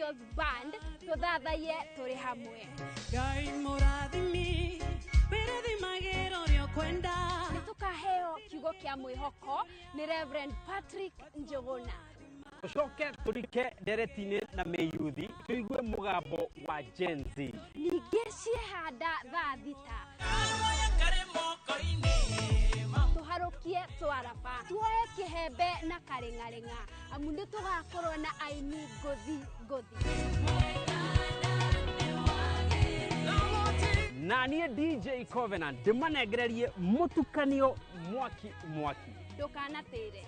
Angels Band tũthathaiye tũrĩ hamwe. Ngai mũrathimi wĩrathimagĩra ũrĩa ũkwenda. Nĩ tũkaheo kiugo kĩa mwĩhoko nĩ Reverend Patrick Njuguna. Tũcoke tũrike ndereti-inĩ na mĩyuthi tũigue mũgambo wa Gen Z. Ningĩ ciehanda thaa 6 tũharũkie twaraba tuoe kĩhembe na karĩng'arĩng'a amu nĩ tũgakorwo na aini ngũthi ngũthi. Na niĩ DJ Covenant ndĩmanengererie mũtukanio mwaki mwaki. Ndũkanatĩre.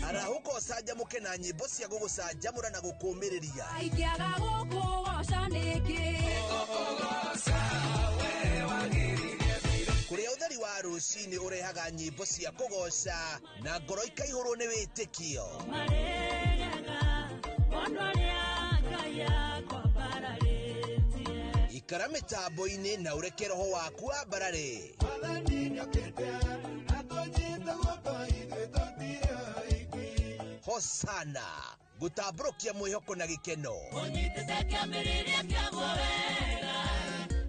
Arahũka ũcanjamũke na nyĩmbo cia gũgũcanjamũra na gũkũũmĩrĩria. Ingĩaga gũkũgoca nĩkĩ? Kũrĩa ũtheri wa rũcinĩ ũrehaga nyĩmbo cia kũgoca na ngoro ikaihũrwo nĩ wĩtĩkio. Marĩrĩaga mũndũ arĩa Ngai akwambararĩtie. Ikara mĩtambo-inĩ na ũreke roho waku wambarare. Hosana gũtambũrũkia mwĩhoko na gĩkeno. Ũnyitĩte kĩambĩrĩria kĩaguo wega,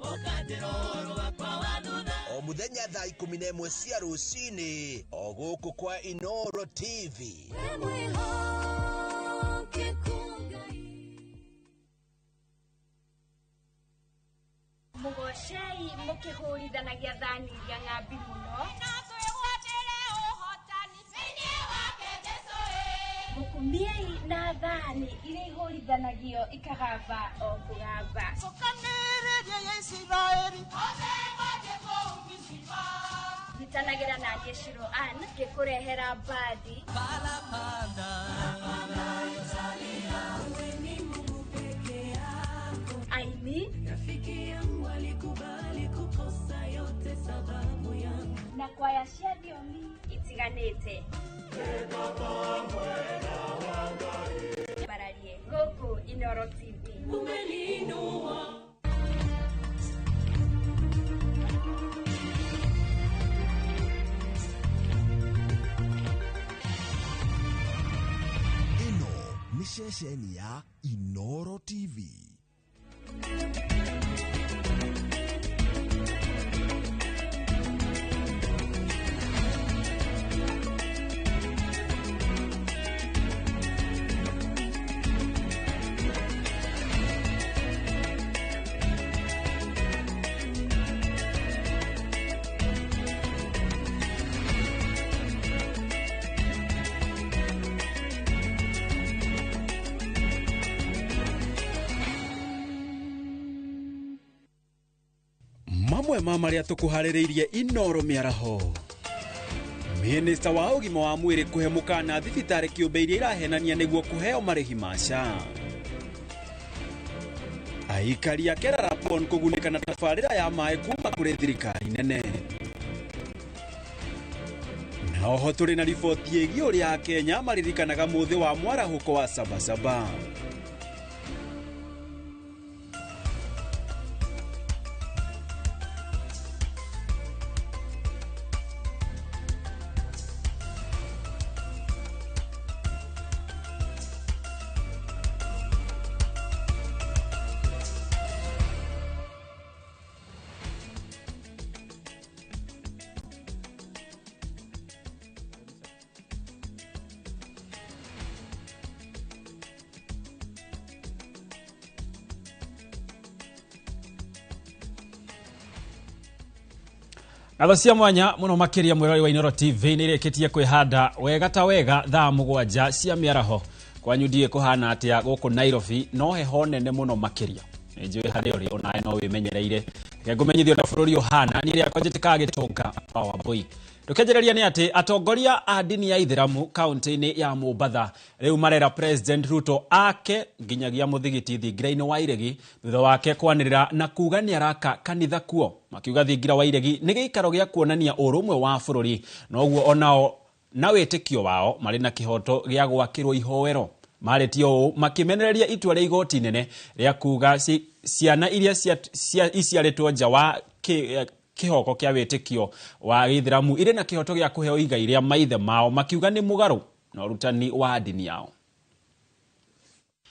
ũkanjĩra ũhoro wakwa wa thutha. O mũthenya thaa 11 cia rũcinĩ o gũkũ kwa Inooro TV. Mũgocei mũkĩhũrithanagia thani iria ng'ambi mũno. Na twĩgwatĩre ũhotani thĩinĩ wake Jesũ ĩ. Mũkumiei na thani iria ihũrithanagio ikagamba o kũgamba. Cokanĩrĩria ya Isiraeli othe mathiĩ kũu Mizipa. Nyitanagĩra na niĩ Shiro Ann ngĩkũrehera mbandi. Parapanda. Wewe ni Mungu peke yako. Aini. Rafiki yangu alikubali kukosa yote sababu yangu. Na kwaya cia thiomi itiganĩte. Bararie gũkũ Inooro TV. Umeniinua. Ĩno nĩ ceceni ya Inooro TV. Mamwe ma marĩa tũkũharĩrĩirie Inooro mĩaraho. Minista wa ũgima wa mwĩrĩ kũhe mũkana thibitarĩ kĩũmbe iria irahenania nĩguo kũheo marĩhi ma SHA. Aikari a Kerarapon kũgunĩka na tabarĩra ya maĩ kuma kũrĩ thirikari nene. Na oho tũrĩ na riboti ĩgiĩ ũrĩa Akenya maririkanaga mũthĩ wa mwarahũko wa Sabasaba. Ngatho cia mwanya muno makiria mwirori wa Inooro TV nĩ ĩrĩkĩtie kwĩhanda wega ta wega thaa 7 cia mĩaraho. Kwanyu ndiĩ kũhana atĩa gũkũ Nairobi, no heho nene mũno makĩria. Nĩ njũĩ harĩa ũrĩ onawe no wĩmenyereire. Reke ngũmenyithie ũrĩa bũrũri ũhana, niĩ rĩakwa njĩtĩkaga gĩtonga Power Boy. Ndũkĩanjĩrĩria nĩ atĩ atongoria a ndini ya Ithĩramu kaunti-inĩ ya Mombatha rĩu marera President Ruto ake nginyagia mũthigiti thingira-inĩ wa Iregi thutha wake kwanĩrĩra na kuga nĩ araka kanitha kuo. Makiuga thingira wa Iregi nĩ gĩikaro gĩa kuonania ũrũmwe wa bũrũri, noguo onao na wĩtĩkio wao marĩ na kĩhoto gĩa gwakĩrwo ihoero. Marĩtie ũũ makĩmenereria itua rĩa igoti inene rĩa kuga ciana iria iciarĩtwo nja wa Kĩhoko kĩa wĩtĩkio wa gĩithĩramu irĩ na kĩhoto gĩa kũheo igai rĩa maithe mao, makiuga nĩ mũgarũ na ũrutani wa ndini yao.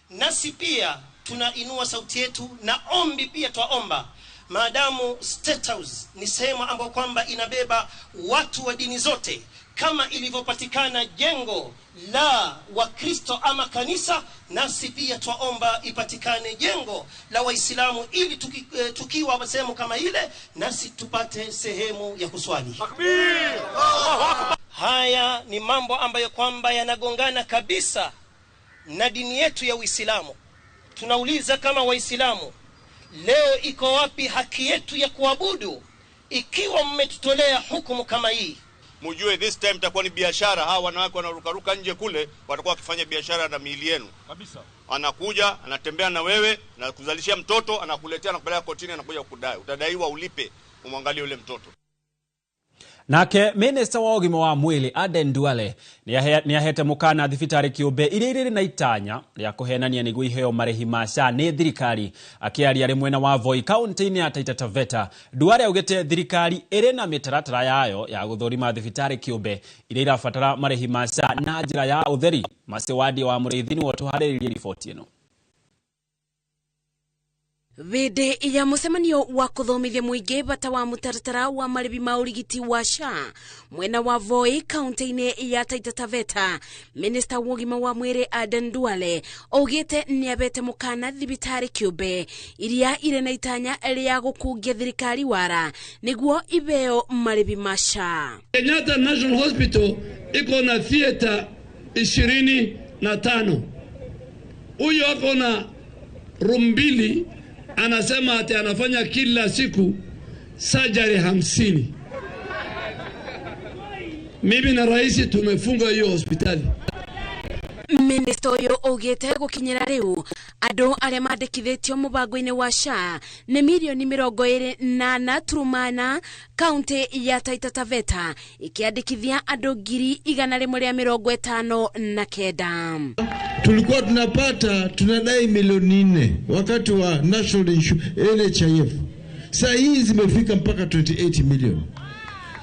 Nasi pia tunainua sauti yetu na ombi pia twaomba, maadamu State House ni sehemu ambayo kwamba inabeba watu wa dini zote, kama ilivyopatikana jengo la Wakristo ama kanisa, nasi pia twaomba ipatikane jengo la Waislamu ili tukiwa sehemu kama ile nasi tupate sehemu ya kuswali. Haya ni mambo ambayo kwamba yanagongana kabisa na dini yetu ya Uislamu. Tunauliza kama Waislamu, leo iko wapi haki yetu ya kuabudu ikiwa mmetutolea hukumu kama hii? Mujue this time itakuwa ni biashara. Hawa wanawake wanarukaruka nje kule watakuwa wakifanya biashara na miili yenu kabisa. Anakuja anatembea na wewe na kuzalishia mtoto, anakuletea, anakupeleka kotini, anakuja kukudai. Utadaiwa ulipe, umwangalie yule mtoto. Nake minista wa ũgima wa mwĩrĩ Aden Duale nĩahete mũkana thibitarĩ kĩũmbe iria irĩ na itanya rĩa kũhenania nĩguo iheo marĩhi ma SHA nĩ thirikari. Akĩaria arĩ mwena wa Voi kaunti-inĩ ya Taita Taveta, Duale augĩte thirikari ĩrĩ na mĩtaratara yayo ya gũthũrima thibitarĩ kĩũmbe iria irabatara marĩhi ma SHA na njĩra ya ũtheri. Mercy Wadi wa Mũrĩithi nĩwe ũtũharĩrĩirie riboti ĩno. Vindi ya mucemanio wa kuthomithia muingi bata wa mutaratara wa maribi ma urigiti wa SHA mwena wa Voi kaunti-ini ya Taita Taveta, Minister wa ũgima wa mwĩrĩ Aden Duale augĩte nĩabete mũkana thibitari kĩũmbe iria irĩ na itanya rĩa gũkungia thirikari wara nĩguo ibeo maribi ma SHA. Kenyatta National Hospital iko na theater 25. Huyo ako na room 2, anasema ati anafanya kila siku surgery 50. Mimi na rais tumefunga hiyo hospitali. Minister uyu augite gukinyira riu andu aria mandikithitio mubango-ini wa SHA ni mirioni 24.4 kaunti ya Taita Taveta ikiandikithia andu 159,000. Tulikuwa tunapata tunadai milioni 4 wakati wa National NHIF. Saa hii zimefika mpaka 28 million.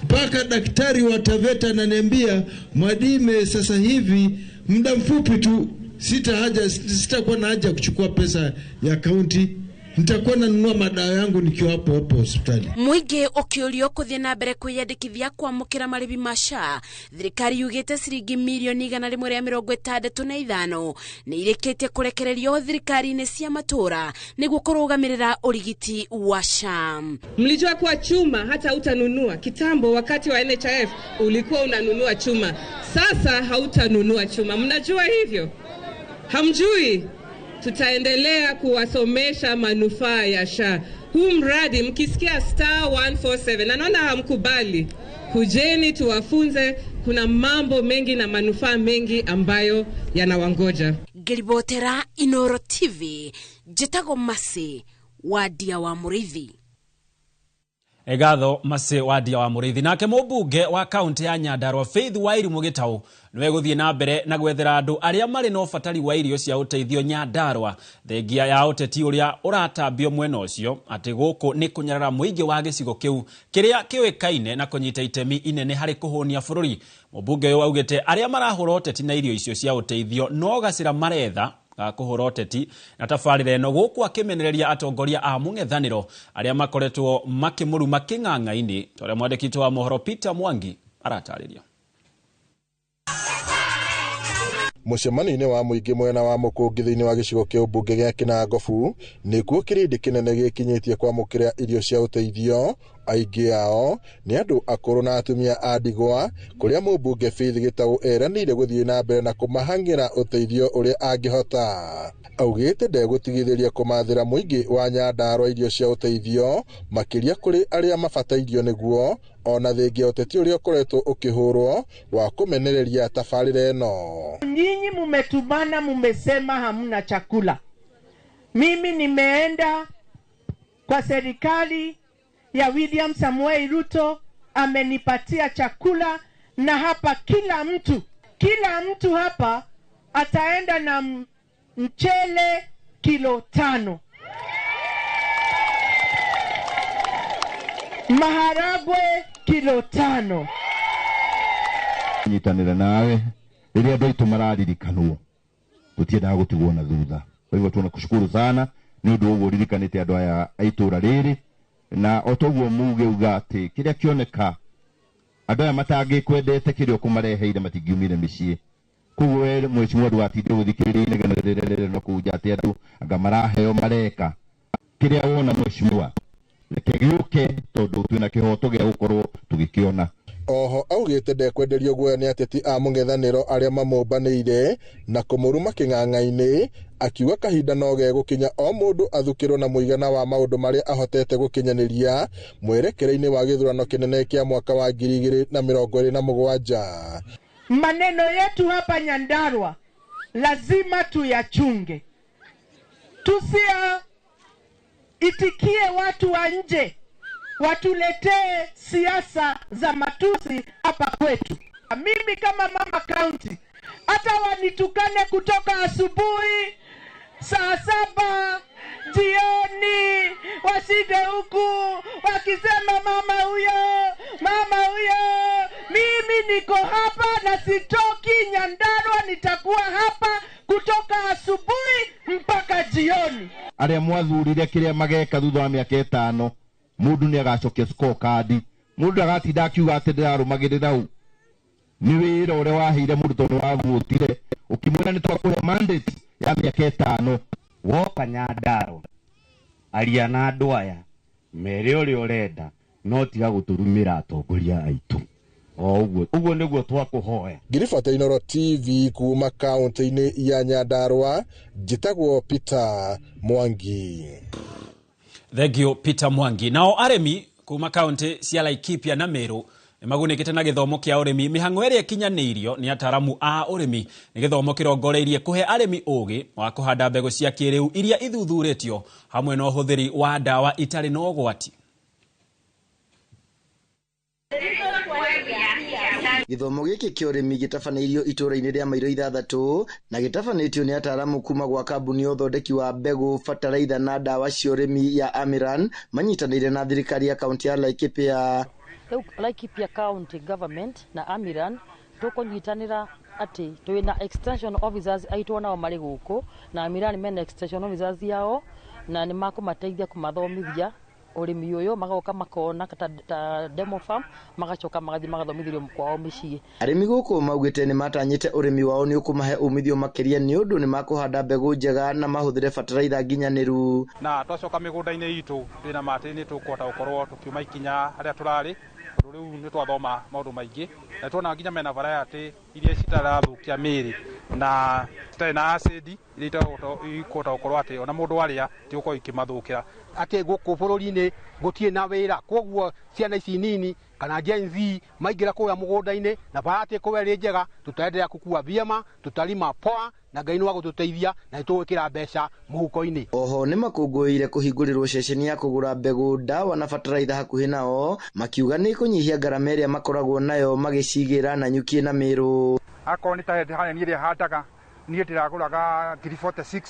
Mpaka daktari wa Taveta ananiambia, Mwadime, sasa hivi muda mfupi tu sitakuwa na haja kuchukua pesa ya kaunti, nitakuwa nanunua madawa yangu nikiwa hapo hapo hospitali. Muingi ukiurio kuthie na mbere kwiyandikithia kwamukira maribi ma SHA, thirikari yugite ciringi mirioni 165 ni irikitie kurekererio thirikari-ini cia matura niguo kurugamirira urigiti wa SHA. Mlijua kuwa chuma hata utanunua. Kitambo wakati wa NHIF ulikuwa unanunua chuma, sasa hautanunua chuma. Mnajua hivyo? Hamjui? Tutaendelea kuwasomesha manufaa ya SHA. Huu mradi mkisikia star 147, na naona hamkubali, kujeni tuwafunze. Kuna mambo mengi na manufaa mengi ambayo yanawangoja. Ngiribotera Inoro TV, njĩtagwo Mercy Wadia wa Mũrĩithi. Egatho Mercy Wadia wa Mũrĩithi. Nake mũmbunge wa kaunti ya Nyandarua Faith Wairimu Gitau niwe gũthiĩ na mbere na gwethera andũ arĩa marĩ na ũbatari wa irio cia ũteithio Nyandarua thengia ya ũteti ũrĩa ũratambio mwena ũcio atĩ gũkũ nĩ kũnyarara mũingĩ wa gĩcigo kĩu kĩrĩa kĩũĩkaine na kũnyita itemi inene harĩ kũhũnia bũrũri. Mũmbunge ũyũ augĩte arĩa marahũra ũteti na irio icio cia ũteithio no gacĩra maretha kuhura ũteti na tabarĩra ĩno gũkũ akĩmenereria atongoria a mũng'ethanĩro arĩa makoretwo makĩmũruma kĩng'ang'a-inĩ ta ũrĩa mwandĩki witũ wa mohoro Peter Mwangi aratarĩria. Mũcemanio-inĩ wa mũingĩ mwena wa Mũkũngi thĩinĩ wa gĩcigo kĩa ũmbunge gĩa Kĩnangobu nĩkuo kĩrĩndĩ kĩnene gĩkinyĩtie kwamũkĩra irio cia ũteithio. Aingĩ ao nĩ andũ akũrũ na atumia a ndigwa, kũrĩa mũmbunge Faith Gitau eranĩire gũthiĩ na mbere na kũmahang'ĩra ũteithio ũrĩa angĩhota. Augĩte ndegũtigithĩria kũmathĩra mũingĩ wa Nyandarua irio cia ũteithio makĩria kũrĩ arĩa mabatairio nĩguo, ona thengia ũteti ũrĩa ũkoretwo ũkĩhũrwo wa kũmenereria tabarĩra ĩno. Nyinyi mumetumana, mumesema hamna chakula. Mimi nimeenda kwa serikali ya William Samoei Ruto, amenipatia chakula, na hapa kila mtu hapa ataenda na mchele kilo 5. Maharagwe kilo 5. Nyitanĩra nawe rĩrĩa andũ aitũ mararirikanwo tũtiendaga gũtigwo na thutha. Kwa hivyo tunakushukuru sana nĩ ũndũ ũguo ũririkanĩte andũ aya a itũra rĩrĩ, na o toguo muge uga atĩ kĩrĩa kĩoneka andũ aya matangĩkwendete kĩrĩa ũkũmareheire matingiumire mĩciĩ. Koguo we mheshimiwa ndũgatinde gũthikĩrĩria inegene rĩrĩa rĩrĩ na kũu nja atĩ andũ anga maraheo mareka. Kĩrĩa wona mheshimiwa reke gĩũke tondũ twĩna kĩhoto gĩa gũkorwo tũgĩkĩona. Oho augĩte ndekwenderio guoya nĩ ateti a mũng'ethanĩro arĩa mamũmbanĩire na kũmũruma kĩng'ang'a-inĩ, akiuga kahinda no gegũkinya o mũndũ athukĩrwo na mũigana wa maũndũ marĩa ahotete gũkinyanĩria mwerekera-inĩ wa gĩthurano kĩnene kĩa mwaka wa 2027. Maneno yetu hapa Nyandarua lazima tuyachunge, tusiitikie watu wa nje watuletee siasa za matusi hapa kwetu. Mimi kama mama county, hata wanitukane kutoka asubuhi saa 7 jioni, wasinde huku wakisema mama huyo, mama huyo, mimi niko hapa na sitoki Nyandarua, nitakuwa hapa kutoka asubuhi mpaka jioni. Arĩa mwathurire kĩrĩa mageka thutha wa mĩaka 5, mũndũ nĩ agacokia scorecard, mũndũ agatinda akiuga atĩ ndĩrarũmagĩrĩra ũ. Nĩ wĩra ũrĩa waheire mũndũ tondũ waguotire ũkĩmwĩra nĩ twakũhe mandate ya mĩaka 5. Woka Nyandarua aria na andũ aya mere ũrĩa ũrenda, no tiga gũtũrumĩra atongoria aitũ. O ũguo ũguo nĩguo twakũhoya. Ngiribata Inooro TV kuma kaunti-inĩ ya Nyandarua, njĩtagwo Peter Mwangi. Thank you Peter Mwangi. Nao arĩmi kuma kaunti cia Laikipia na Meru nĩmagunĩkĩte na gĩthomo kĩa ũrĩmi. Mĩhang'o ĩrĩa ĩkinyanĩirio nĩ ataaramu a ũrĩmi nĩ gĩthomo kĩrongoreirie kũhe arĩmi ũgĩ wa kũhanda mbegũ cia kĩrĩu iria ithuthurĩtio hamwe na ũhũthĩri wa ndawa itarĩ na ũgwati. Gĩthomo gĩkĩ kĩa ũrĩmi gĩtabanĩirio itũũra-inĩ rĩa Mairo 6 na gĩtabanĩtio nĩ ataaramu kuma gwa kambuni ya ũthondeki wa mbegũ, bataraitha na ndawa cia ũrĩmi ya Amiran manyitanĩire na thirikari ya kaunti ya Laikipia. Rĩu Laikipia County Government na Amiran tũkũnyitanĩra atĩ twĩna extension officers aitũ nao marĩ gũkũ na Amiran mena extension officers yao na nĩ makũmateithia kũmathomithia ũrĩmi ũyũ, magoka makona ta demo farm, magacoka magathiĩ magathomithĩrio kwao mĩciĩ. Arĩmi gũkũ maugĩte nĩ matanyĩte ũrĩmi wao nĩ ũkũmahe umithio makĩria nĩ ũndũ nĩ makũhanda mbegũ njega na mahũthĩre bataraitha nginyanĩru. Na twacoka mĩgũnda-inĩ itũ twĩna ma atĩ nĩ tũkũhota gũkorwo tũkiuma ikinya harĩa tũrarĩ, tondũ rĩu nĩ twathoma maũndũ maingĩ na tuona nginya mena variety iria citarathũkia mĩĩrĩ na citarĩ na acid iria ikũhota gũkorwo atĩ ona mũndũ arĩa tigũkorwo ikĩmathũkĩra. Atĩ gũkũ bũrũri-inĩ gũtirĩ na wĩra, koguo ciana ici nini kana Gen Z maingĩra kũrĩa mũgũnda-inĩ na variety ĩkorwo ĩrĩ njega, tũtaendelea kũkua vyema, tũtarima poa na Ngai nĩ wa gũtũteithia na nĩtũgwĩkĩra mbeca mũhuko-inĩ. Oho nĩ makũngũĩire kũhingũrĩrwo ceceni ya kũgũra mbegũ, ndawa na bataraitha hakuhĩ nao, makiuga nĩ kũnyihia ngarama ĩrĩa makoragwo nayo magĩcigĩra Nanyuki na Meru. Akorwo nĩ ta harĩa niĩ handaga, niĩ ndĩragũraga 46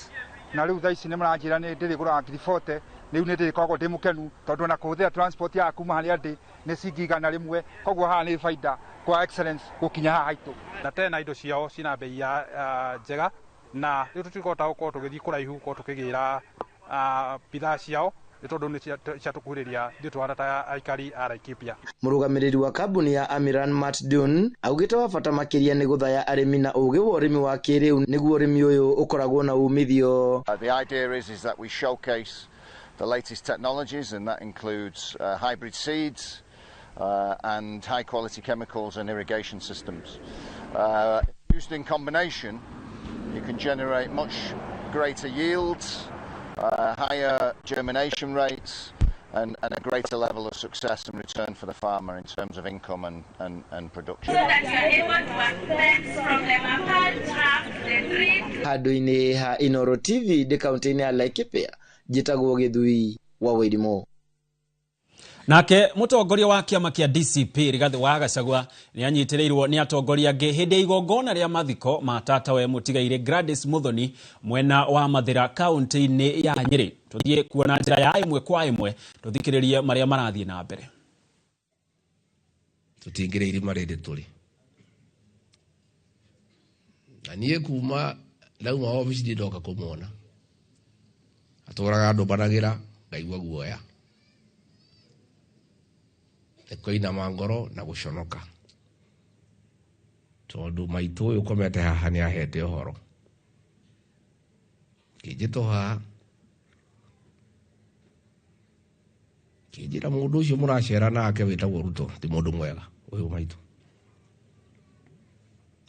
na rĩu thaa ici nĩ maranjĩra nĩ ndĩrĩgũraga 40, rĩu nĩ ndĩrĩkoragwo ndĩ mũkenu tondũ ona kũhũthĩra transport ya kuma harĩa ndĩ nĩ ciringi 100, koguo haha nĩ baida kwa excellence gũkinya haha haitũ. Na tena indo ciao cina bei ya njega na rĩu tũtikũhota gũkorwo tũgĩthiĩ kũraihu gũkorwo tũkĩgĩra bidhaa ciao nĩ tondũ nĩ ciatũkuhĩrĩria ithuĩ tũhana ta aikari a Laikipia. Mũrũgamĩrĩri wa kambuni ya Amiran Matt Dune augĩte wa bata makĩria nĩ gũthaya arĩmi na ũgĩ wa ũrĩmi wa kĩrĩu nĩguo ũrĩmi ũyũ ũkoragwo na umithio. The idea is that we showcase the latest technologies, and that includes hybrid seeds and high quality chemicals and irrigation systems. Used in combination, you can generate much greater yields, higher germination rates, and a greater level of success and return for the farmer in terms of income and production. So that you are able to access from the mapa, track, the drip. Handũ-inĩ ha Inooro TV ndĩ kaunti-inĩ ya Laikipia, njĩtagwo Gĩthui wa Wairimu. Nake mũtongoria wa kĩama kĩa DCP Rigathĩ wa Gachagua nĩ anyitĩrĩirwo nĩ atongoria angĩ hĩndĩ ya igongona rĩa mathiko ma tatawe mũtigaire Gladys Muthoni mwena wa Mathĩra kaunti-inĩ ya Nyĩrĩ. Tũthiĩ kuona njĩra ya ĩmwe kwa ĩmwe tũthikĩrĩrie marĩa marathiĩ na mbere. Tũtingĩrĩ irima rĩrĩ tũrĩ. Na niĩ kuma ndauma obici ndindoka kũmuona. Atũraga ndũmbanagĩra ngaigua guoya. Nĩ kũinama ngoro na gũconoka. Tondũ maitũ ũyũ ũkomete haha nĩ ahete ũhoro. Kĩnjĩtwo haha kĩnjĩra mũndũ ũcio mũracera nake wĩtagwo Ruto ti mũndũ mwega ũyũ maitũ.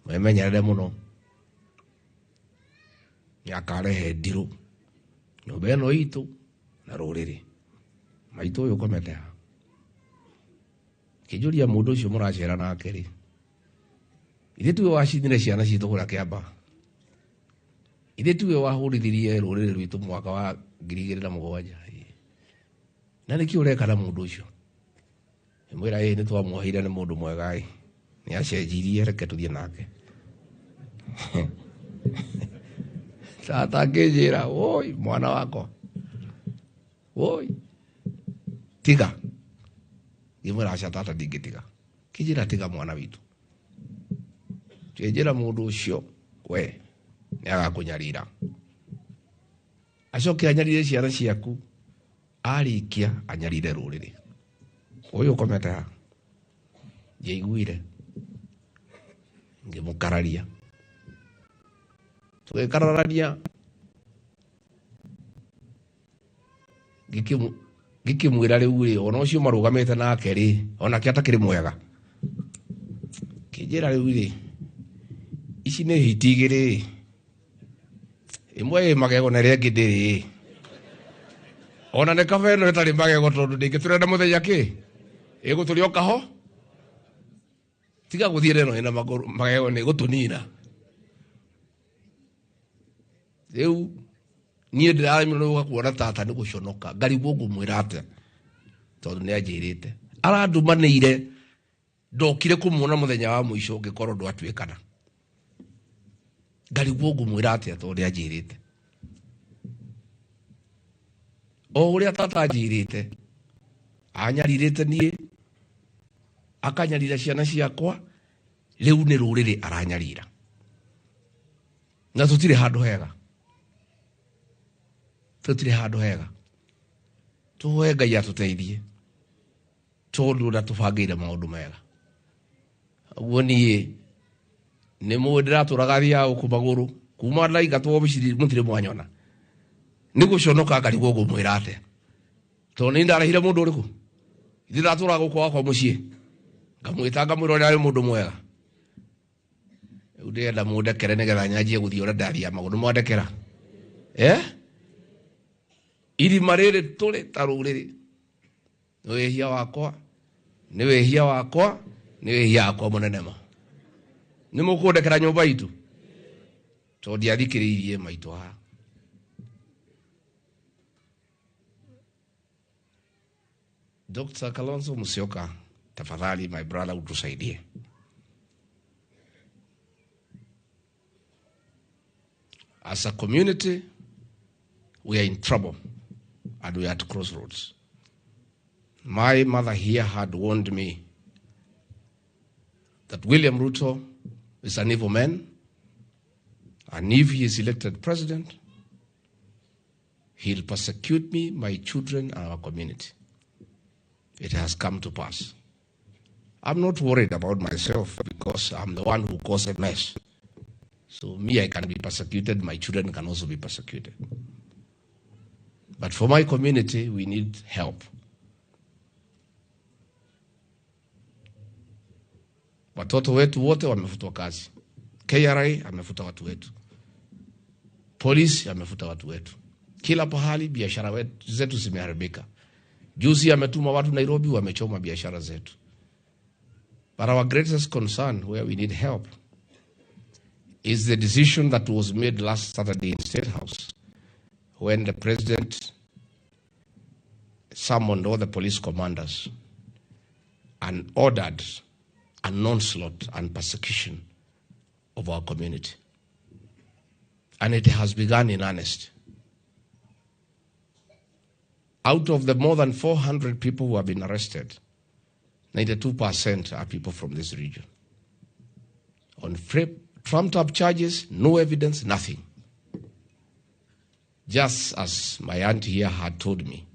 Mwĩmenyerere mũno. Nĩakarehe ndirũ nyũmba ĩno itũ na rũrĩrĩ. Maitũ ũyũ ũkomete haha. Kĩnjũria mũndũ ũcio mũracera nake rĩ, ithe tiwe wacindire ciana citũ kũrĩa Kĩambaa? Ithe tiwe wahũrithirie rũrĩrĩ rwitũ mwaka wa 2007? Na nĩkĩ ũreka na mũndũ ũcio? Mwĩra ĩ nĩ twamuoheire nĩ mũndũ mwega ĩ. Nĩ acenjirie reke tũthiĩ nake. Tata akĩnjĩra, woi mwana wakwa. Woi. Tiga. Ngĩmwĩra aca tata ndingĩtiga. Kĩnjĩra tiga mwana witũ. Kĩnjĩra mũndũ ũcio we nĩ agakũnyarira. Acoke anyarire ciana ciaku. Arĩkia anyarire rũrĩrĩ. Ũyũ ũkomete haha. Ndiaiguire. Ngĩmũkararia. Tũgĩkararania. Ngĩkĩmwĩra rĩu rĩ, ona ũcio marũgamĩte nake rĩ, onake atakĩrĩ mwega. Kĩnjĩra rĩu rĩ, ici nĩ hiti igĩrĩ. Ĩmwe ĩ magego na ĩrĩa ĩngĩ ndĩrĩ. Ona nĩ kaba ĩno ĩtarĩ magego tondũ ndĩngĩtũrenda mũthenya kĩ? Ĩgũtũrĩa o kaho? Tiga gũthiĩ ĩno ĩna magego nĩ ĩgũtũnina. Rĩu niĩ ndĩraremirwo nĩ gũka kuona tata nĩ gũconoka. Ngarigwo ngũmwĩra atĩa tondũ nĩ anjĩrĩte. Arandumanĩire ndokire kũmuona mũthenya wa mũico ngĩkorwo ndwatuĩkana. Ngarigwo ngũmwĩra atĩa tondũ nĩ anjĩrĩte. O ũrĩa tata anjĩrĩte, anyarirĩte niĩ, akanyarira ciana ciakwa, rĩu nĩ rũrĩrĩ aranyarira. Na tũtirĩ handũ hega. Tũtirĩ handũ hega. Tũhoe Ngai atũteithie. Tondũ ndatũbangĩire maũndũ mega. Ũguo niĩ nĩ mũĩ ndĩratũraga thiaga gũkũ magũrũ kuma ndaingatwo obici mũtirĩ mwanyona. Nĩ gũconoka ngarigwo ngũmwĩra atĩa. Tondũ nĩ ndarehire mũndũ ũrĩkũ? Ithuĩ ndatũraga gũkũ gwakwa mũciĩ. Ngamwĩta ngamwĩra ũrĩa arĩ mũndũ mwega. Rĩu ndĩrenda mũndekere nĩgetha nyanjie gũthiĩ ũrĩa ndathiaga magũrũ. Mwandekera? Eh? Irima rĩrĩ tũrĩ ta rũrĩrĩ. Nĩ wĩhia wakwa, nĩ wĩhia wakwa, nĩ wĩhia wakwa mũnene ma. Nĩ mũkũndekera nyũmba itũ? Tondũ ndiathikĩrĩirie maitũ haha. Dr. Kalonzo Musyoka, tafadhali my brother utusaidie. As a community, we are in trouble and we are at crossroads. My mother here had warned me that William Ruto is an evil man, and if he is elected president, he'll persecute me, my children, and our community. It has come to pass. I'm not worried about myself because I'm the one who caused a mess. So me, I can be persecuted, my children can also be persecuted. But for my community, we need help. Watoto wetu wote wamefutwa kazi. KRA amefuta watu wetu. Polisi amefuta watu wetu. Kila pahali biashara zetu zimeharibika. Juzi ametuma watu Nairobi wamechoma biashara zetu. But our greatest concern where we need help is the decision that was made last Saturday in State House when the president summoned all the police commanders and ordered an onslaught and persecution of our community. And it has begun in earnest. Out of the more than 400 people who have been arrested, 92% are people from this region. On trumped up charges, no evidence, nothing. Just as my aunt here had told me,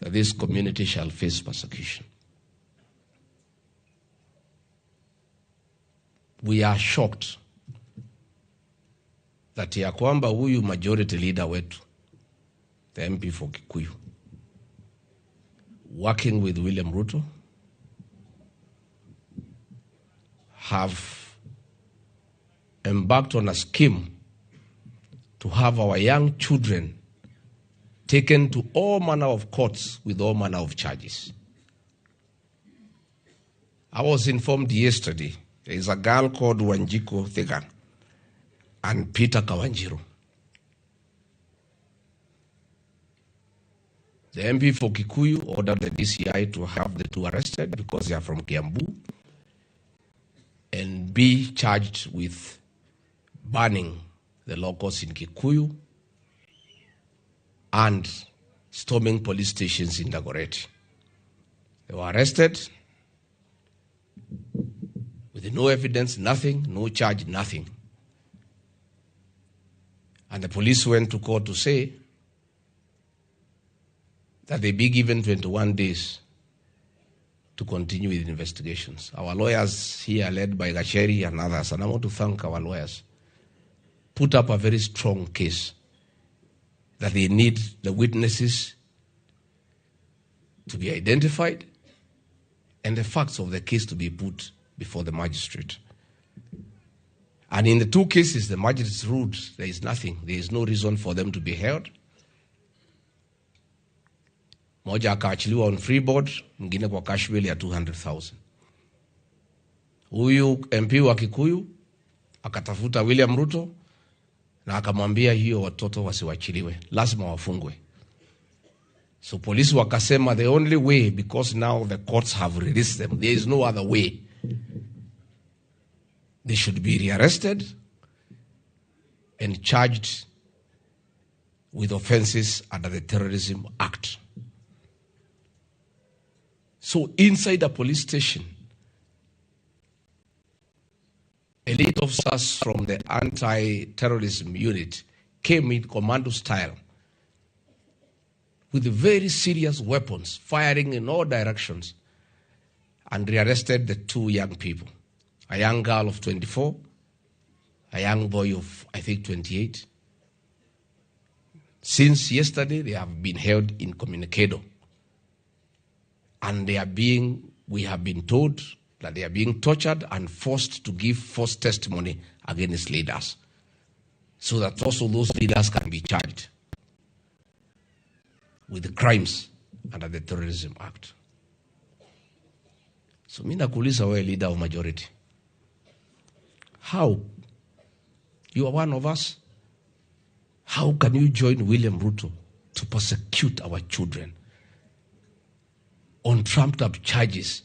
that this community shall face persecution. We are shocked that ya kwamba huyu majority leader wetu, the MP for Kikuyu, working with William Ruto, have embarked on a scheme to have our young children taken to all manner of courts with all manner of charges. I was informed yesterday there is a girl called Wanjiku Thiga and Peter Kawanjiru. The MP for Kikuyu ordered the DCI to have the two arrested because they are from Kiambu and be charged with banning the locals in Kikuyu and storming police stations in Dagoretti. They were arrested with no evidence, nothing, no charge, nothing. And the police went to court to say that they be given 21 days to continue with investigations. Our lawyers here, led by Gacheri and others, and I want to thank our lawyers, put up a very strong case that they need the witnesses to be identified and the facts of the case to be put before the magistrate. And in the two cases, the magistrate ruled there is nothing. There is no reason for them to be held. Moja akaachiliwa on free board, mwingine kwa cash bail ya 200,000. Huyu MP wa Kikuyu akatafuta William Ruto na akamwambia hiyo watoto wasiwachiliwe, lazima wafungwe. So polisi wakasema the only way, because now the courts have released them, there is no other way. They should be rearrested and charged with offenses under the Terrorism Act. So inside a police station, elite officers from the anti-terrorism unit came in commando style with very serious weapons, firing in all directions, and rearrested the two young people, a young girl of 24, a young boy of, I think, 28. Since yesterday, they have been held incommunicado. And they are being, we have been told that they are being tortured and forced to give false testimony against leaders, so that also those leaders can be charged with crimes under the Terrorism Act. So mimi nakuuliza wewe, leader of majority, how? You are one of us. How can you join William Ruto to persecute our children on trumped up charges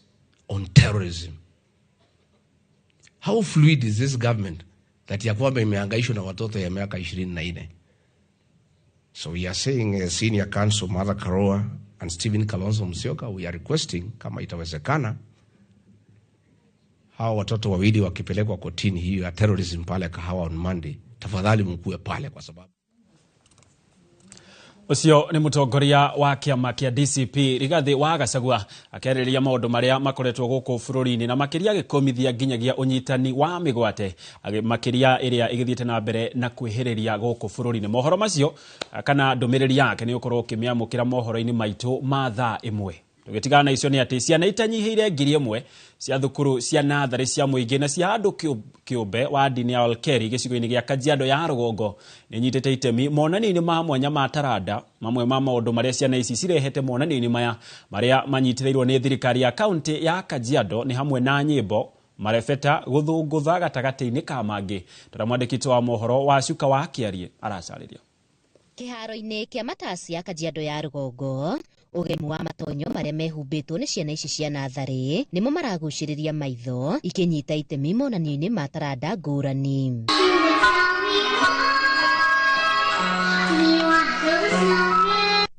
on terrorism? How fluid is this government that ya kwamba imehangaishwa na watoto ya miaka 24? So we are saying, Senior Counsel Martha Karua and Stephen Kalonzo Musyoka, we are requesting kama itawezekana hawa watoto wawili wakipelekwa kotini hiyo ya terrorism pale Kahawa on Monday, tafadhali mkuwe pale kwa sababu Ucio ni mutongoria wa kiama kia DCP Rigathi wa Gachagua akĩarĩrĩria maũndũ marĩa makoretwo gũkũ bũrũri-inĩ na makĩria gĩkũmithia nginyagia ũnyitani wa mĩgwate makĩria ĩrĩa ĩgĩthiĩte na mbere na kwĩhĩrĩria gũkũ bũrũri-inĩ. Mohoro macio kana ndũmĩrĩri yake nĩ ũkorwo ũkĩmĩamũkĩra mohoro-inĩ maitũ ma thaa ĩmwe. Tũgĩtigana na icio nĩ atĩ ciana itanyihĩire 1,000 cia thukuru cia natharĩ cia mũingĩ na cia andũ kĩũmbe wa ndini ya Olkeri gĩcigo-inĩ gĩa Kajiado ya rũgongo nĩ nyitĩte itemi monanio-inĩ ma mwanya ma taranda. Mamwe ma maũndũ marĩa ciana ici cirehete monanio-inĩ maya marĩa manyitĩrĩirwo nĩ thirikari ya kaunti ya Kajiado nĩ hamwe na nyĩmbo, marebeta, gũthũngũtha gatagatĩ-inĩ ka mangĩ. Tũra mwandĩki wa mohoro wa Cuka wa Kĩarie aracarĩria. Kĩharo-inĩ kĩa Matasia Kajiado ya rũgongo, ũgemu wa matonyo marĩa mehumbĩtwo nĩ ciana ici cia natharĩ nĩmo maragucĩrĩria maitho ikĩnyita itemi monanio-inĩ ma taranda ngũrani.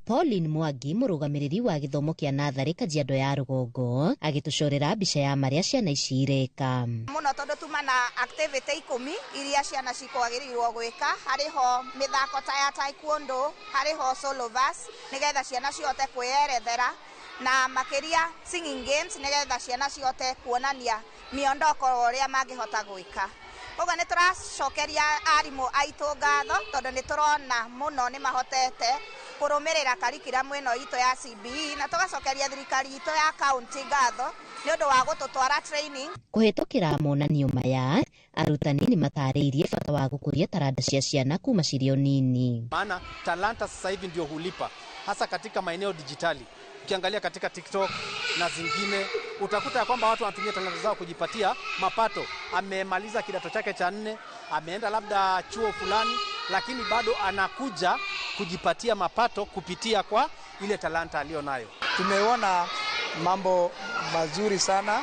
Pauline Mwangi, mũrũgamĩrĩri wa gĩthomo kĩa natharĩ Kajiado ya rũgongo, agĩtũcorera mbica ya marĩa ciana ici ireka. Mũno tondũ tuma na activity 10 iria ciana cikwagĩrĩirwo gwĩka, harĩ ho mĩthako ta ya taekwondo, harĩ ho solo verse nĩgetha ciana cihote kwĩyerethera, na makĩria singing games nĩgetha ciana cihote kuonania miondoko ũrĩa mangĩhota gwĩka. Koguo nĩ tũracokeria arimũ aitũ ngatho tondũ nĩ tũrona mũno nĩ mahotete kũrũmĩrĩra curriculum ĩno itũ ya CBE, na tũgacokeria thirikari itũ ya county ngatho nĩ ũndũ wa gũtũtwara training. Kũhĩtũkĩra monanio maya, arutani nĩ matarĩirie bata wa gũkũria taranda cia ciana kuma cirĩ o nini. Maana talanta sasa hivi ndio hulipa hasa katika maeneo dijitali. Ukiangalia katika TikTok na zingine utakuta kwamba watu wanatumia talanta zao kujipatia mapato. Amemaliza kidato chake cha 4, ameenda labda chuo fulani, lakini bado anakuja kujipatia mapato kupitia kwa ile talanta alionayo. Tumeona mambo mazuri sana,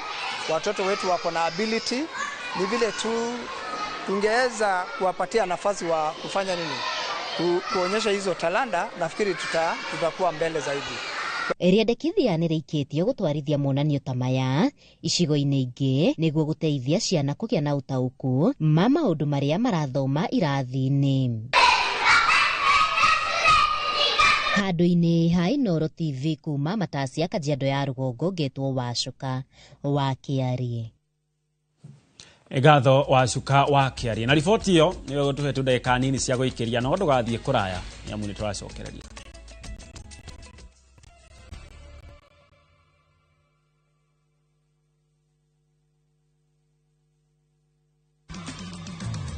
watoto wetu wako na ability, ni vile tu tungeweza kuwapatia nafasi wa kufanya nini, kuonyesha hizo talanta, nafikiri tutakuwa mbele zaidi. Rĩendekithia nĩ rĩikĩtio gũtwarithia monanio ta maya icigo-inĩ ingĩ nĩguo gũteithia ciana kũgĩa na ũtaũku ma maũndũ marĩa marathoma irathi-inĩ. Handũ-inĩ ha Inooro TV kuma Matacia Kajiado ya rũgongo, ngetwo Wacuka wa Kĩarie. Ngatho Wacuka wa Kĩarie. Na riboti ĩyo nĩyo tũhetwo ndagĩka nini cia gũikĩria, no ndũgathiĩ kũraya nĩamu nĩtũracokereria.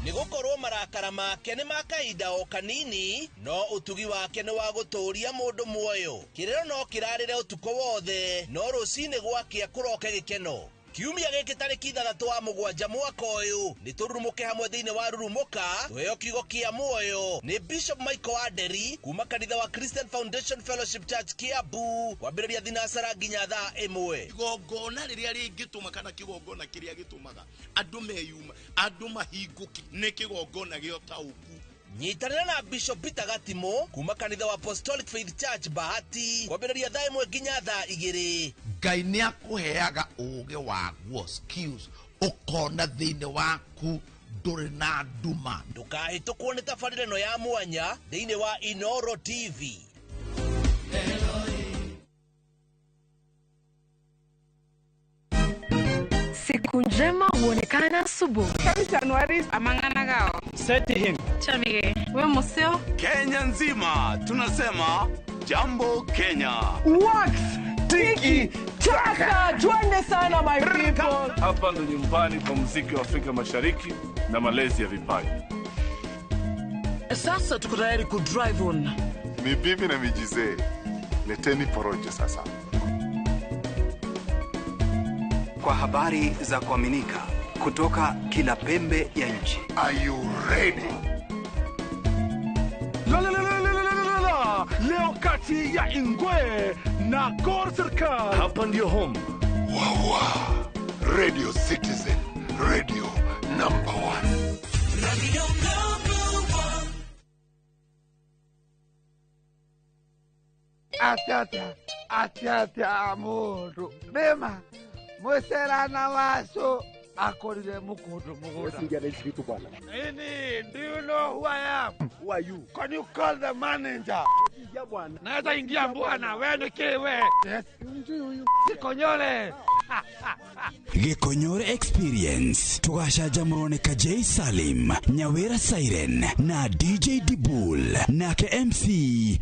Nĩgũkorwo marakara make nĩ ma kahinda o kanini, no ũtugi wake nĩ wa gũtũũria mũndũ muoyo. Kĩrĩro no kĩrarĩre ũtukũ wothe, no rũcinĩ gwakĩa kũroke gĩkeno. Kiumia gĩkĩ tarĩki 6 wa 7 mwaka ũyũ nĩ tũrurumũke hamwe thĩinĩ wa Rurumũka, tũheo kiugo kĩa muoyo nĩ Bishop Michael Aderi kuma kanitha wa Christian Foundation Fellowship Church Kiambu, kwambĩrĩria thinacara nginya thaa 1. Igongona rĩrĩa rĩngĩtũma kana kĩgongona kĩrĩa gĩtũmaga andũ meyuma, andũ mahingũke, nĩ kĩgongona gĩa ũtaũku. Nyitanĩra na Bishop Peter Gatimo kuma kanitha wa Apostolic Faith Church Bahati, kwambĩrĩria thaa 1 nginya thaa 2. Ngai nĩ akũheaga ũũgĩ waguo, skills, ũkona thĩinĩ waku ndũrĩ na nduma. Ndũkahĩtũkwo nĩ tabarĩra ĩno ya mwanya thĩinĩ wa Inooro TV. Siku njema huonekana asubuhi. Kenya nzima tunasema jambo Kenya. Wax tiki taka, twende sana my people. Hapa ndo nyumbani kwa muziki wa Afrika Mashariki na malezi ya vipaji. Sasa tuko tayari ku drive on. Ni bibi na mijizee. Leteni porojo sasa. Kwa habari za kuaminika kutoka kila pembe ya nchi. Are you ready? La la la la la la la. Leo kati ya Ingwe na Gor Serikal. Hapa ndio home. Wawa. Radio Citizen, radio number 1. Radio number 1. Atia atia atia mundu. Rema. Mweserana waso akorire mukundu mugunda. Nini, do you know who I am? Who are you? Can you call the manager? Naweza ingia bwana, wewe ni kiwe. Yes. Gikonyore. Gikonyore Experience tugacanjamũrwo nĩ Kajei Salim, Nyawira Siren na DJ Dibul, nake MC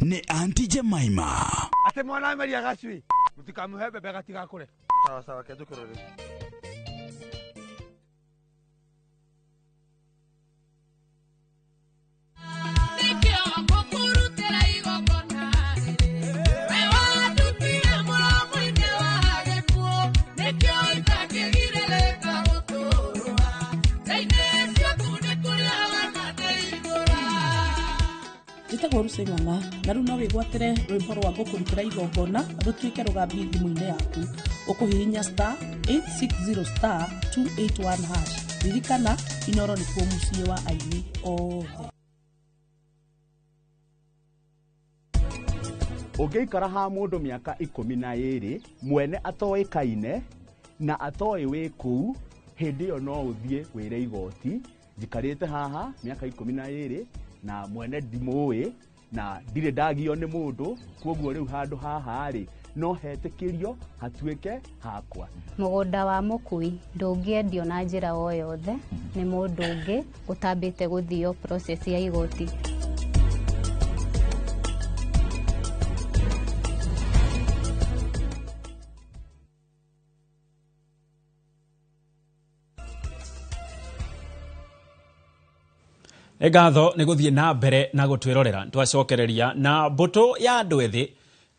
nĩ Auntie Jemima. Ate mwana ameria gacui. Mutikamuhe bebe gatigakure. Sawa sawa, kejukurore. Njĩtagwo Lucy Ng'ang'a na rĩu no wĩgwatĩre rwĩmbo rwa ngũkũrutĩra igongona rũtuĩke rũgambi thimũ-inĩ yaku. Ũkũhihinya star 860 star 281 hash. Ririkana, Inooro nĩkuo mũciĩ wa aini othe. Ũngĩikara ha mũndũ mĩaka 12 mwene atoĩkaine na atoĩ wĩ kũu, hĩndĩ ĩyo no ũthiĩ wĩre igoti njikarĩte haha mĩaka 12 na mwene ndimũĩ na ndirĩ ndagio nĩ mũndũ, koguo rĩu handũ haha rĩ no hetĩkĩrio hatuĩke hakwa. Mũgũnda wa mũkui ndũngĩendio na njĩra o yothe nĩ mũndũ ũngĩ ũtambĩte gũthio process ya igoti. Nĩ ngatho nĩ gũthiĩ na mbere na gũtwĩrorera. Twacokereria na mbũtũ ya andũ ethĩ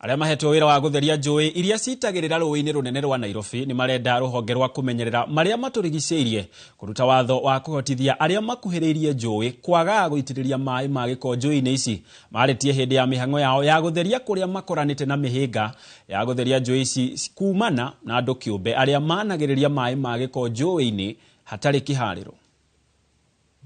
arĩa mahetwo wĩra wa gũtheria njũĩ iria citagĩrĩra rũĩ-inĩ rũnene rwa Nairobi nĩ marenda rũhonge rwa kũmenyerera marĩa matũrigicĩirie kũruta watho wa kũhotithia arĩa makuhĩrĩirie njũĩ kwaga gũitĩrĩria maĩ ma gĩko njũĩ-inĩ ici. Marĩtie hĩndĩ ya mĩhang'o yao ya gũtheria kũrĩa makoranĩte na mĩhĩnga ya gũtheria njũĩ ici kumana na andũ kĩũmbe arĩa managĩrĩria maĩ ma gĩko njũĩ-inĩ hatarĩ kĩharĩro.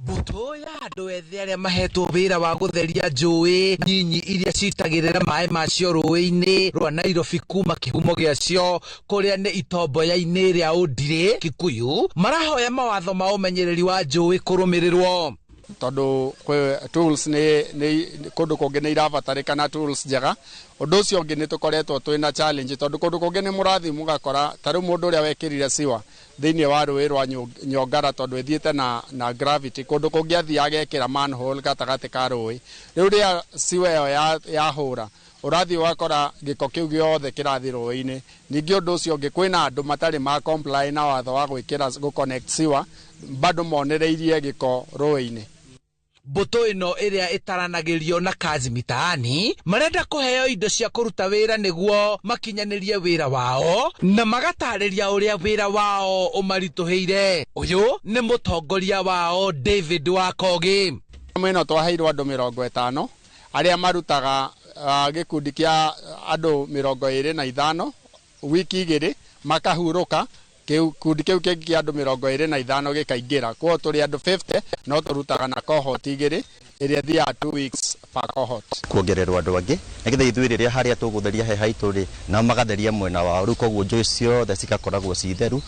Mbũtũ ya andũ ethĩ arĩa mahetwo wĩra wa gũtheria njũĩ nyinyi iria citagĩrĩra maĩ macio rũĩ-inĩ rwa Nairobi kuma kĩhumo gĩacio kũrĩa nĩ itomboya-inĩ rĩa Ũndirĩ Kikuyu marahoya mawatho ma ũmenyereri wa njũĩ kũrũmĩrĩrwo. Tondũ kwĩ tools nĩ kũndũ kũngĩ nĩ irabatarĩkana tools njega. Ũndũ ũcio ũngĩ nĩ tũkoretwo twĩna challenge tondũ kũndũ kũngĩ nĩ mũrathiĩ mũgakora ta rĩu mũndũ ũrĩa wekĩrire siwa thĩinĩ wa rũĩ rwa Nyongara tondũ ĩthiĩte na gravity, kũndũ kũngĩ athiĩ agekĩra manhole gatagatĩ ka rũĩ. Rĩu rĩrĩa siwa ĩyo yahũra ũrathiĩ ũgakora gĩko kĩu gĩothe kĩrathiĩ rũĩ-inĩ. Ningĩ ũndũ ũcio ũngĩ kwĩna andũ matarĩ ma comply na watho wa gwĩkĩra gũ connect siwa bado monereirie gĩko rũĩ-inĩ. Mbũtũ ĩno ĩrĩa ĩtaranagĩrio na kazi mitaani marenda kũheo indo cia kũruta wĩra nĩguo makinyanĩrie wĩra wao na magatarĩria ũrĩa wĩra wao ũmaritũhĩire. Ũyũ nĩ mũtongoria wao David Wakogi. Ĩno twaheirwo andũ 50 arĩa marutaga gĩkundi kĩa andũ 25 wiki 2 makahurũka, gĩkundi kĩu kĩngĩ kĩa andũ 25 gĩkaingĩra. Koguo tũrĩ andũ 50 no tũrutaga na cohort 2 ĩrĩa ĩthiaga 2 weeks per cohort. Kuongererwo andũ angĩ nĩgetha ithuĩ rĩrĩa harĩa tũgũtheria he haitũ rĩ nao magatheria mwena wao, rĩu koguo njũĩ ciothe cigakoragwo ci theru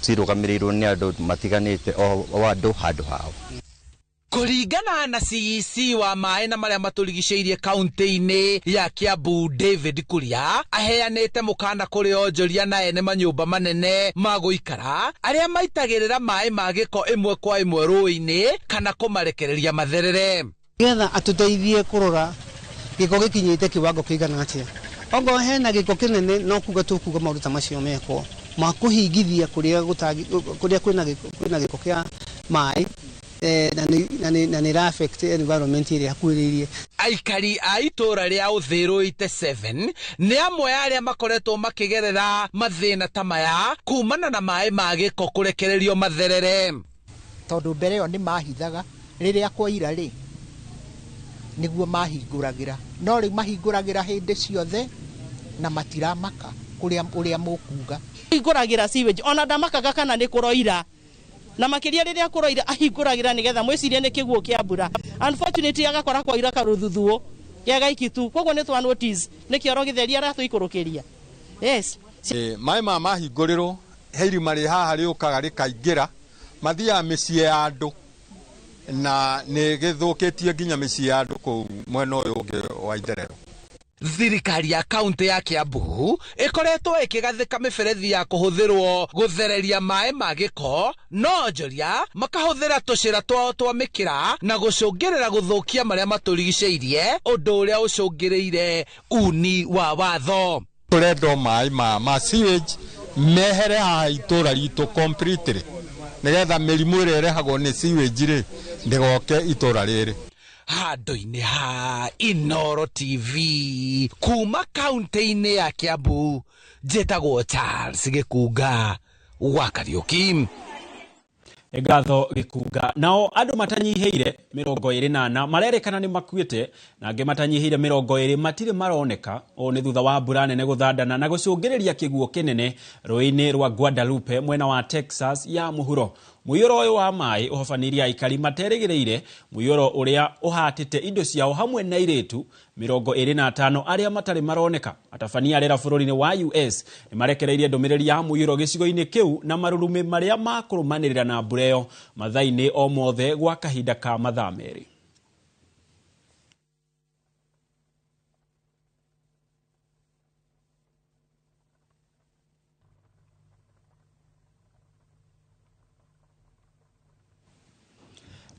cirũgamĩrĩirwo nĩ andũ matiganĩte o andũ handũ hao. Kũringana na CEC wa maĩ na marĩa matũrigicĩirie kaunti-inĩ ya Kiambu David Kuria aheanĩte mũkana kũrĩ onjoria na ene manyũmba manene ma gũikara arĩa maitagĩrĩra maĩ ma gĩko ĩmwe kwa ĩmwe rũĩ-inĩ kana kũmarekereria matherere. Nĩgetha atũteithie kũrora gĩko gĩkinyĩte kiwango kĩigana atĩa. Ongorwo hena gĩko kĩnene no kuga tũkuga maũndũ ta macio mekwo ma kũhingithia kũrĩa kwĩna gĩko kĩa maĩ na nĩ ra affect environment ĩrĩa hakuhĩrĩirie. Aikari a itũra rĩa Ũthĩrũ 87 nĩ amwe arĩa makoretwo makĩgerera mathĩna ta maya kumana na maĩ ma gĩko kũrekererio matherere. Tondũ mbere ĩyo nĩ mahithaga rĩrĩa kwaira rĩ nĩguo mahingũragĩra, no rĩu mahingũragĩra hĩndĩ ciothe na matiramaka kũrĩa ũrĩa mũkuga. Hingũragĩra sewage ona ndamakaga kana nĩ kũroira na makiria rĩrĩa kũroira ahingũragĩra nĩgetha mwĩcirie nĩ kĩguũ kĩa mbura. Unfortunately agakora kwaira karũthuthuũ gĩa gaiki tu, koguo nĩ twa notice nĩ kĩoro gĩtheri aratũikũrũkĩria. Yes. Maĩ ma mahingũrĩrwo he irima rĩ haha rĩũkaga rĩkaingĩra mathiaga mĩciĩ ya andũ na nĩ gĩthũkĩtie nginya mĩciĩ ya andũ kũu mwena ũyũ ũngĩ wa itherero. Thirikari ya kaunti ya Kiambu ĩkoretwo ĩkĩgathĩka mĩberethi ya kũhũthĩrwo gũthereria maĩ ma gĩko, no onjoria makahũthĩra tũcĩra twao twa mĩkĩra na gũcũngĩrĩra gũthũkia marĩa matũrigicĩirie, ũndũ ũrĩa ũcũngĩrĩire uni wa watho. Tũrenda maĩ ma sewage mehere haha itũra ritũ completely nĩgetha mĩrimũ ĩrĩa ĩrehagwo nĩ sewage rĩ ndĩgoke itũra rĩrĩ. Handũ-inĩ ha Inooro TV kuma kaunti-inĩ ya Kiambu njĩtagwo Charles Gĩkunga wa Kariũki. Ngatho Gĩkunga. Nao andũ matanyihĩire 24 marerĩkana nĩ makuĩte na angĩ matanyihĩire 20 matirĩ maroneka. Ũũ nĩ thutha wa mbura nene gũthandana na gũcũngĩrĩria kĩguũ kĩnene rũĩ-inĩ rwa Guadalupe mwena wa Texas ya mũhuro. Mũiyũro ũyũ wa maĩ ũhobanĩirie aikari materĩgĩrĩire, mũiyũro ũrĩa ũhatĩte indo ciao hamwe na airĩtu 25 arĩa matarĩ maroneka. Atabania arera bũrũri-inĩ wa US nĩ marekereirie ndũmĩrĩri ya mũiyũro gĩcigo-inĩ kĩu na marurumĩ marĩa makũrũmanĩrĩra na mbura ĩyo mathaa-inĩ o mothe gwa kahinda ka mathaa 2.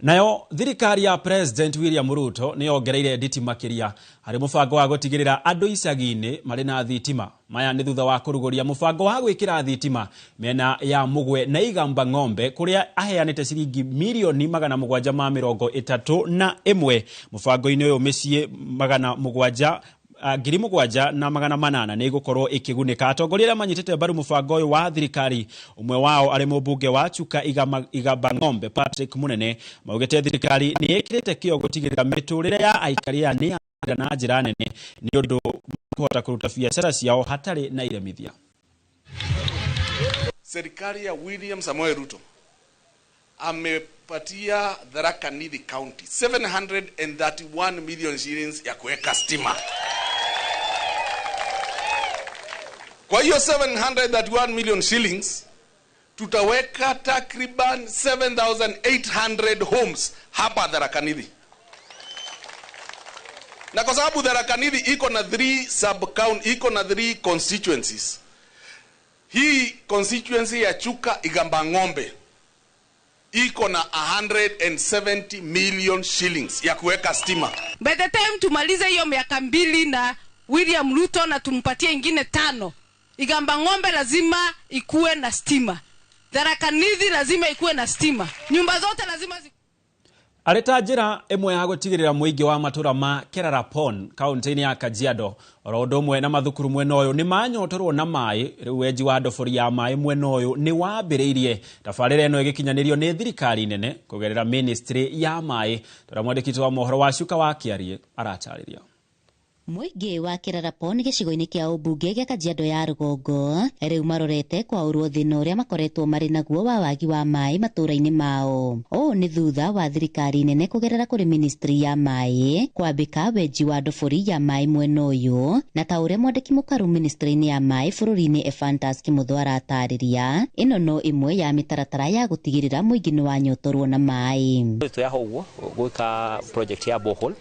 Nayo thirikari ya President William Ruto nĩ yongereire nditi makĩria harĩ mũbango wa gũtigĩrĩra andũ icagi-inĩ marĩ na thitima. Maya nĩ thutha wa kũrugũria mũbango wa gwĩkĩra thitima mĩena ya Mũgwe na Igamba Ng'ombe kũrĩa aheanĩte ciringi mirioni 731. Mũbango-inĩ ũyũ mĩciĩ 7,800 nĩ ĩgũkorwo ĩkĩgunĩka. Atongoria arĩa manyitĩte mbaru mũbango ũyũ wa thirikari, ũmwe wao arĩ mũmbunge wa Chuka Igamba Ng'ombe Patrick Munene, maugĩte thirikari nĩ ĩkĩrĩte kĩo gũtigĩrĩra mĩtũrĩre ya aikari aya nĩ yagĩra na njĩra nene nĩ ũndũ kũhota kũruta biacara ciao hatarĩ na iremithia. Serikali ya William Samoei Ruto amepatia Tharaka Nithi County 731 million shillings ya kuweka stima. Kwa hiyo 731 million shillings tutaweka takriban 7,800 homes hapa Tharaka Nithi. Na kwa sababu Tharaka Nithi iko na 3 sub-county, iko na 3 constituencies. Hii constituency ya Chuka Igamba Ng'ombe iko na 170 million shillings ya kuweka stima. By the time tumalize hiyo miaka 2 na William Ruto na tumpatie ingine 5, Igamba Ng'ombe lazima ikuwe na stima. Tharaka Nithi lazima ikuwe na stima. Nyumba zote lazima Areta njĩra ĩmwe ya gũtigĩrĩra mũingĩ wa matũra ma Kerarapon kaunti-inĩ ya Kajiado oro ũndũ ũmwe na mathukuru mwena ũyũ nĩ manyotorwo na maĩ. Rĩu wenji wa ndobori ya maĩ mwena ũyũ nĩ wambĩrĩirie. Tabarĩra ĩno ĩgĩkinyanĩrio nĩ thirikari nene kũgerera ministry ya maĩ. Tũrĩa mwandĩki wa mohoro wa Cuka wa Kĩarie aratarĩria. Mũingĩ wa Kerarapon gĩcigo-inĩ kĩa ũmbunge gĩa Kajiado ya rũgongo rĩu marorete kwaũrwo thĩna ũrĩa makoretwo marĩ naguo wa wagi wa maĩ matũũra-inĩ mao. Ũũ nĩ thutha wa thirikari nene kũgerera kũrĩ ministry ya maĩ kwambĩka wenji wa ndobori ya maĩ mwena ũyũ, na ta ũrĩa mwandĩki mũkaru ministry-inĩ ya maĩ bũrũri-inĩ Ephantus Kimotho aratarĩria, ĩno no ĩmwe ya mĩtaratara ya gũtigĩrĩra mũingĩ nĩ wanyotorwo na maĩ. Tũyaho ũguo gwĩka project ya borehole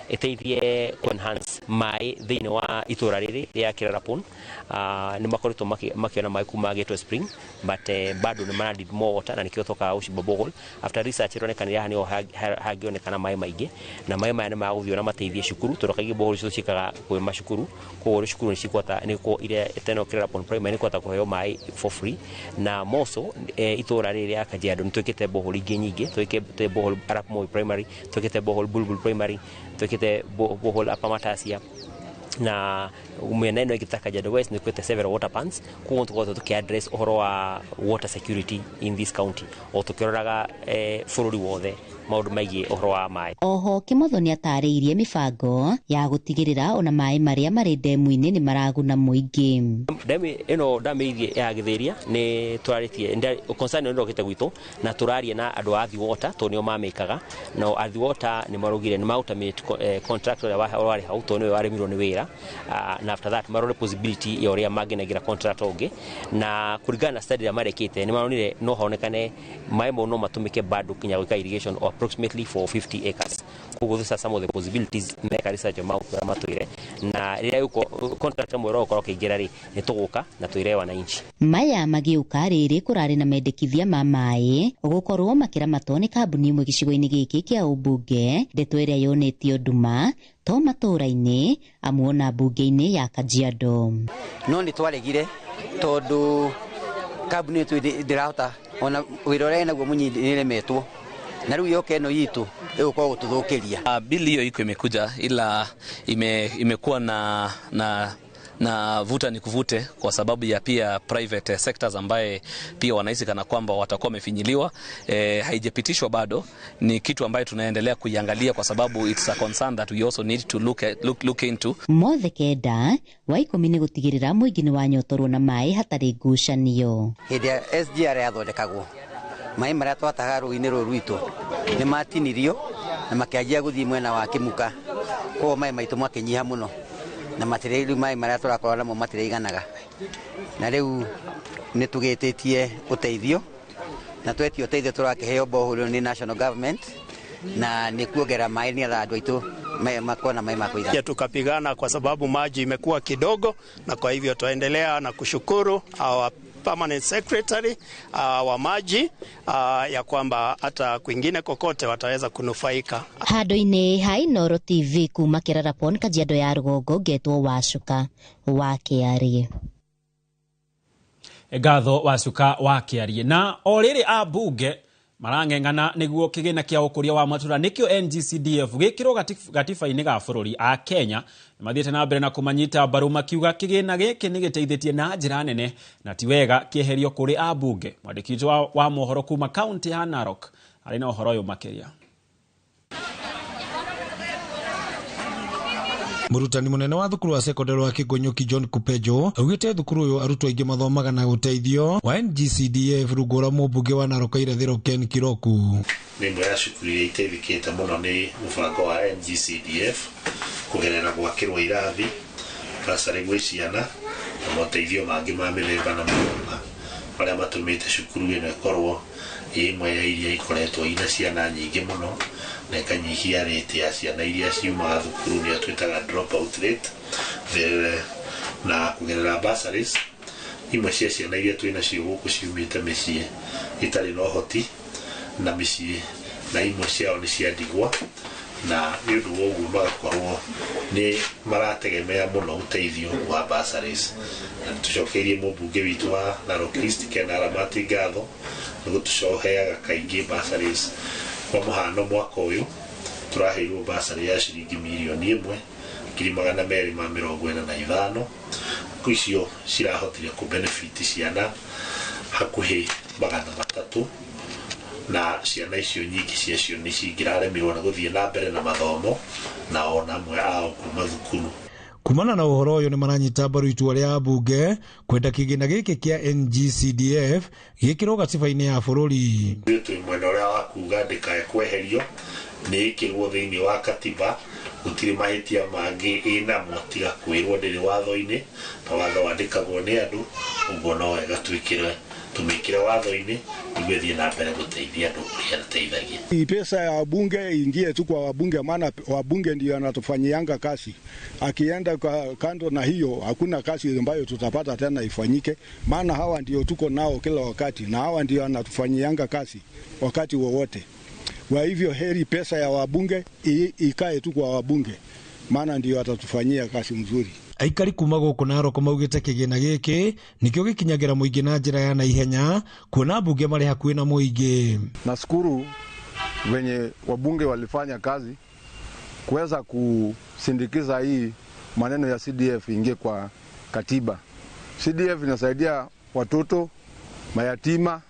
iteithie ku enhance maĩ thĩinĩ wa itũra rĩrĩ rĩa Kerarapon. Nĩ makoretwo makĩona maĩ kuma Gateway Spring, but bado nĩ mara need more water na nĩkĩo tũkaga gũcimba borehole. After research ĩroneka haha nĩho hangĩonekana maĩ maingĩ, na maĩ maya nĩ magũthiĩ na mateithie cukuru tondũ kaingĩ borehole icio ciĩkaga kwĩ macukuru, koguo cukuru nĩ cikũhota nĩkuo iria teno Kerarapon Primary nĩ kũhota kũheo maĩ for free. Na moso itũra rĩrĩ rĩa Kajiado nĩ twĩkĩte borehole ingĩ nyingĩ, twĩkĩte borehole Arap Moi Primary, twĩkĩte borehole Bulbul Primary, twĩkĩte borehole Upper Matasia, na mwena ĩno ĩngĩ ta Kajiado West nĩ kwĩte several water pans. Koguo tũkoragwo tũkĩ address ũhoro wa water security in this county o tũkĩroraga bũrũri wothe maũndũ megiĩ ũhoro wa maĩ. Oho Kimotho nĩ atarĩirie mĩbango ya gũtigĩrĩra ona maĩ marĩa marĩ ndemu-inĩ nĩ maraguna mũingĩ. Ndemu ĩno ndamu ĩgiĩ ya Gĩthĩria nĩ tũrarĩtie concern ĩno ĩrokĩte gwitũ na tũraria na andũ a Athi Water tondũ nĩo mamĩkaga, na Athi Water nĩ maraugire nĩ ma contract ũrĩa warĩ hau tondũ nĩwe waremirwo nĩ wĩra, na after that marore possibility ya ũrĩa mangĩnengera contract ũngĩ, na kũringana na study ĩrĩa marekĩte nĩ maronire no honekane maĩ mau no matũmĩke bado kinya gwĩka irrigation or approximately for 50 acres. Koguo these are some of the possibilities meka research mau kũrĩa matwĩre, na rĩrĩa contract mwerũ ũkorwo ũkĩingĩra rĩ nĩ tũgũka na twĩre wananchi. Maya magĩũka rĩrĩ kũrarĩ na mendekithia ma maĩ gũkorwo makĩramatwo nĩ kambuni ĩmwe gĩcigo-inĩ gĩkĩ kĩa ũmbunge, ndeto ĩrĩa yonetio nduma to matũũra-inĩ amuona mbunge-inĩ ya Kajiado. No nĩ twaregire tondũ kambuni ĩtu ndĩrahota ona wĩra ũrĩa ĩnaguo mũnyinyi nĩ ĩremetwo, na rĩu yoka ĩno itũ ĩgũkorwo gũtũthũkĩria. Bili hiyo iko imekuja ila imekuwa na vuta ni kuvute kwa sababu ya pia private sectors ambaye pia wanahisi kana kwamba watakuwa wamefinyiliwa. Haijapitishwa bado, ni kitu ambaye tunaendelea kuiangalia kwa sababu it's a concern that we also need to look into. Mothe kenda wa 10 nĩ gũtigĩrĩra mũingĩ nĩ wanyotorwo na maĩ hatarĩ ngucanio. Hĩndĩ ya SGR yathondekagwo Maĩ marĩa twatahaga rũĩ-inĩ rũrũ rwitũ nĩ matinirio na makĩanjia gũthiĩ mwena wa Kĩmuka, koguo maĩ maitũ makĩnyiha mũno na matirĩ rĩu maĩ marĩa tũrakorwo namo matirĩiganaga, na rĩu nĩ tũgĩtĩtie ũteithio na twetia ũteithio tũrakĩheo borehole nĩ national government na nĩ kuongerera maĩ nĩgetha andũ aitũ makorwo na maĩ ma kũigana. Tukapigana kwa sababu maji imekuwa kidogo, na kwa hivyo tuendelea na kushukuru our permanent secretary wa maji ya kwamba hata kwingine kokote wataweza kunufaika. Handũ-inĩ ha Inooro TV kuma Kĩrarapon, Kajiado ya rũgongo, ngetwo Wacuka wa Kĩarie. Ngatho Wacuka wa Kĩarie. Na o rĩrĩ ambunge marang'eng'ana nĩguo kĩgĩna kĩa ũkũria wa matũra nĩkĩo NGCDF gĩkĩrwo gatiba-inĩ ga bũrũri. A Kenya nĩmathiĩte na mbere na kũmanyita mbaru makiuga kĩgĩna gĩkĩ nĩgĩteithĩtie na njĩra nene na ti wega kĩeherio kũrĩ ambunge. Mwandĩki witũ wa mohoro kuma kaunti ya Narok arĩ na ũhoro ũyũ makĩria. Mũrutani mũnene wa thukuru wa sekondari wa Kĩngũnyũki John Kupejo augĩte thukuru ũyũ arutwo aingĩ mathomaga na ũteithio wa NGCDF rungu rwa mũmbunge wa Narok Irathĩro Ken Kiroku. Nĩ ĩmwe ya cukuru iria iteithĩkĩte mũno nĩ mũbango wa NGCDF kũgerera gwakĩrwo irathi, bursary gwĩ ciana na moteithio mangĩ ma mĩthemba na mĩthemba marĩa matũmĩte cukuru ĩno ĩkorwo ĩ ĩmwe ya iria ikoretwo ina ciana nyingĩ mũno na ĩkanyihia rate ya ciana iria ciumaga thukuru nĩyo twĩtaga drop out rate. Na kũgerera bursaries imwe cia ciana iria twĩnacio gũkũ ciumĩte mĩciĩ ĩtarĩ na ũhoti na mĩciĩ na imwe ciao nĩ cia ndigwa, na nĩ ũndũ wa ũguo magakorwo nĩ marategemea mũno ũteithio wa bursaries. Na tũcokeirie mũmbunge witũ wa Narok East Ken Aramati ngatho nĩ gũtũcoheaga kaingĩ bursaries. Kwa mũhano mwaka ũyũ tũraheirwo bursary ya ciringi mirioni 1,245. Icio cirahotire kũ benefit ciana hakuhĩ 300, na ciana icio nyingĩ ciacio nĩ cingĩraremirwo nĩ gũthiĩ na mbere na mathomo na ona amwe ao kuma thukuru. Kumana na ũhoro ũyũ nĩ maranyita mbaru itua rĩa ambunge kwenda kĩgĩna gĩkĩ kĩa NGCDF gĩkĩrwo gatiba-inĩ ya bũrũri. Ithuĩ twĩ mwena ũrĩa wa kuga ndĩkae kweherio, nĩ ĩkĩrwo thĩinĩ wa katiba, gũtirĩ mahĩtia mangĩ ĩnamo tiga kwĩrwo ndĩrĩ watho-inĩ, na watho wandĩkagwo nĩ andũ, ũguo no wega twĩkĩre tũmĩkĩre watho-inĩ nĩguo ĩthiĩ na mbere gũteithia andũ ũrĩa ĩteithagia. Hii pesa ya wabunge ingie tu kwa wabunge, maana wabunge ndio wanatufanyianga kazi. Akienda kando na hiyo hakuna kazi ambayo tutapata tena ifanyike, maana hawa ndio tuko nao kila wakati na hawa ndio wanatufanyianga kazi wakati wowote. Kwa hivyo heri pesa ya wabunge ikae tu kwa wabunge, maana ndio watatufanyia kazi mzuri. Aikari kuma gũkũ Narok maugĩte kĩgĩna gĩkĩ nĩkĩo gĩkinyagĩra mũingĩ na njĩra ya naihenya kuona mbunge marĩ hakuhĩ na mũingĩ. Nashukuru wenye wabunge walifanya kazi kuweza kusindikiza hii maneno ya CDF ingie kwa katiba. CDF inasaidia watoto mayatima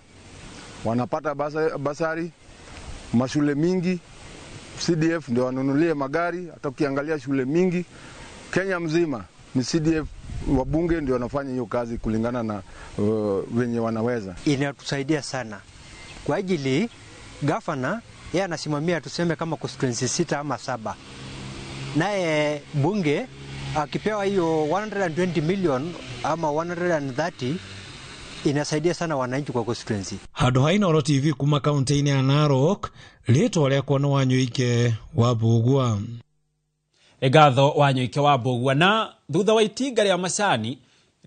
wanapata basari, mashule mingi CDF ndio wanunulie magari. Hata ukiangalia shule mingi Kenya mzima ni CDF, wabunge ndio wanafanya hiyo kazi kulingana na wenye wanaweza. Inatusaidia sana kwa ajili gavana yeye anasimamia tuseme kama constituency 6 ama 7, naye bunge akipewa hiyo 120 million ama 130 inasaidia sana wananchi kwa constituency. Handũ ha Inooro TV kuma kaunti-inĩ ya Narok, rĩtwa rĩakwa nĩ Wanyũike wa Mbũgua. Ngatho Wanyũike wa Mbũgua. Na thutha wa itinga rĩa macani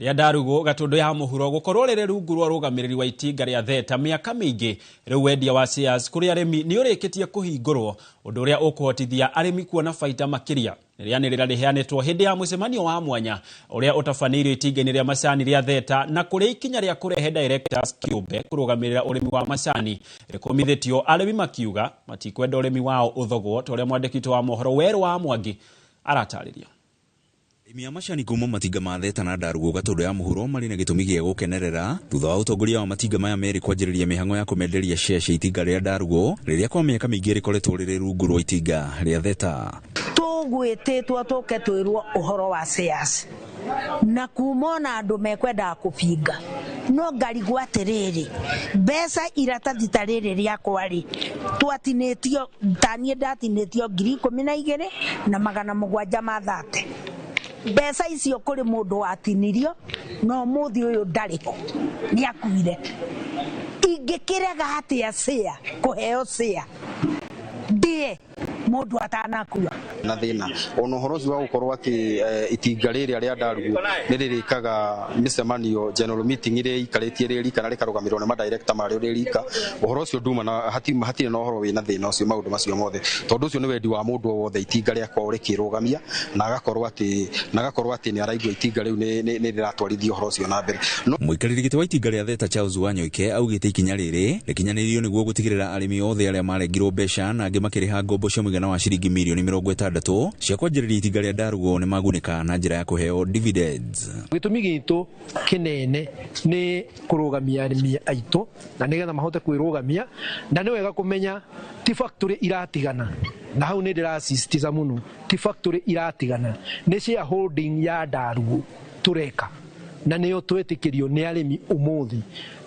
rĩa Ndarugo Gatũndũ ya mũhuro gũkorwo rĩrĩ rungu rwa rũgamĩrĩri wa itinga rĩa Theta mĩaka mĩingĩ, rĩu wendia wa shares kũrĩ arĩmi nĩ ũrĩkĩtie kũhingũrwo, ũndũ ũrĩa ũkũhotithia arĩmi kuona baita makĩria. Rĩanĩrĩra rĩheanĩtwo hĩndĩ ya mũcemanio wa mwanya ũrĩa ũtabanĩirio itinga-inĩ rĩa macani rĩa Theta na kũrĩ ikinya rĩa kũrehe directors kĩũmbe kũrũgamĩrĩra ũrĩmi wa macani rĩkũmithĩtio, arĩmi makiuga matikwenda ũrĩmi wao ũthogwo, ta ũrĩa mwandĩki witũ wa mohoro Werũ wa Mwangi aratarĩria. Arĩmi a macani kuma matinga ma Theta na Ndarugo Gatũndũ ya mũhuro marĩ na gĩtũmi gĩa gũkenerera thutha wa ũtongoria wa matinga maya merĩ kwanjĩrĩria mĩhang'o ya kũmenderia share cia itinga rĩa Ndarugo rĩrĩa kwa mĩaka mĩingĩ rĩkoretwo rĩrĩ rungu rwa itinga rĩa Theta. Tũgwĩtĩtwo tũke twĩrwo ũhoro wa shares na kuma ona andũ mekwendaga kũbinga No ngarigwo atĩrĩrĩ, mbeca iratathi ta rĩrĩ rĩakwa rĩ, twatinĩtio, taniĩ ndatinĩtio 12,730. Mbeca icio kũrĩ mũndũ watinirio no mũthĩ ũyũ ndarĩ ho, nĩ akuire. Ingĩkĩrega atĩa share kũheo share ndĩe mũndũ atanakua? Na thina ona ũhoro ũcio wa gũkorwo atĩ itinga rĩrĩa rĩa Ndarugu nĩ rĩrĩkaga mĩcemanio general meeting ĩrĩa ikarĩtie rĩ rika na rĩkarũgamĩrĩrwo nĩ madirector marĩo rĩ rika, ũhoro ũcio nduma na hatirĩ na ũhoro wĩna thĩna ũcio maũndũ macio mothe, tondũ ũcio nĩ wendi wa mũndũ o wothe itinga rĩakorwo rĩkĩrũgamia na agakorwo atĩ nĩ araigua itinga rĩu nĩ rĩratwarithia ũhoro ũcio na mbere. Mũikarĩri gĩtĩ wa itinga rĩa Theta Charles Wanyoike augĩte ikinya rĩrĩ rĩkinyanĩirio nĩguo gũtigĩrĩra arĩmi othe arĩa marengirwo mbeca na angĩ makĩrĩha ngombo cia mũigana wa ciringi mirioni 60 cia kwanjĩrĩria itinga rĩa Ndarugu nĩ magunĩka na njĩra ya kũheo dividends. Gĩtũmi gitũ kĩnene nĩ kũrũgamia arĩmi aitũ na nĩgetha mahote kwĩrũgamia, na nĩ wega kũmenya ti factory iratigana, na hau nĩ ndĩrasisitiza mũno, ti factory iratigana, nĩ shareholding ya Ndarugu tũreka na nĩyo twetĩkĩrio nĩ arĩmi ũmũthĩ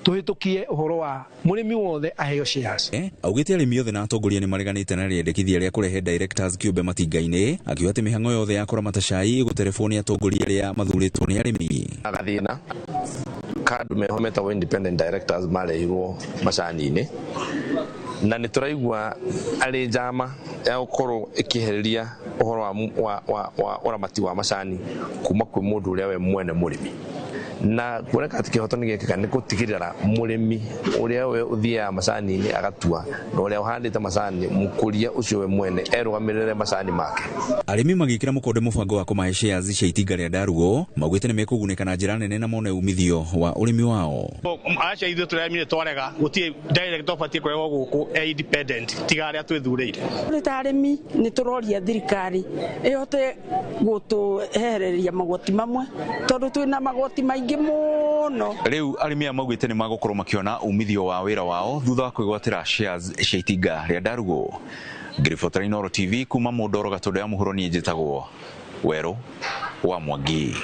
tũhĩtũkie ũhoro wa mũrĩmi wothe aheo shares. Augĩte arĩmi othe na atongoria nĩ mareganĩte na rĩendekithia rĩa kũrehe directors kĩũmbe matinga-inĩ, akiuga atĩ mĩhang'o yothe ya kũramata cai ĩgũterebwo nĩ atongoria arĩa mathurĩtwo nĩ arĩmi. Gathĩna ka andũ meho metagwo independent directors marehirwo macani-inĩ, na nĩ tũraigua arĩ njama ya gũkorwo ĩkĩehereria ũhoro wa ũramati wa macani kuma kwĩ mũndũ ũrĩa we mwene mũrĩmi, na kuoneka atĩ kĩhoto nĩ gĩekĩka nĩ gũtigĩrĩra mũrĩmi ũrĩa we ũthiaga macani-inĩ agatua na ũrĩa ũhandĩte macani mũkũria ũcio we mwene erũgamĩrĩre macani make. Arĩmi magĩkĩra mũkonde mũbango wa kũmahe shares cia itinga rĩa Ndarugu maugĩte nĩ mekũgunĩka na njĩra nene na mone umithio wa ũrĩmi wao. Aca ithuĩ tũrarĩmire twarega gũtirĩ director ũbatiĩ kũrehwo gũkũ e independent tiga arĩa twĩthurĩire. Tũrĩ ta arĩmi nĩ tũroria thirikari ĩhote gũtũhereria magoti mamwe tondũ twĩna magoti maingĩ mũno. Rĩu arĩmi aya maugĩte nĩ magũkorwo makĩona umithio wa wĩra wao thutha wa kwĩgwatĩra shares cia itinga rĩa Ndarugu. Ngĩribotera Inooro TV kuma Mũndoro Gatũndũ ya Mũhuro, niĩ njĩtagwo Werũ wa Mwangi.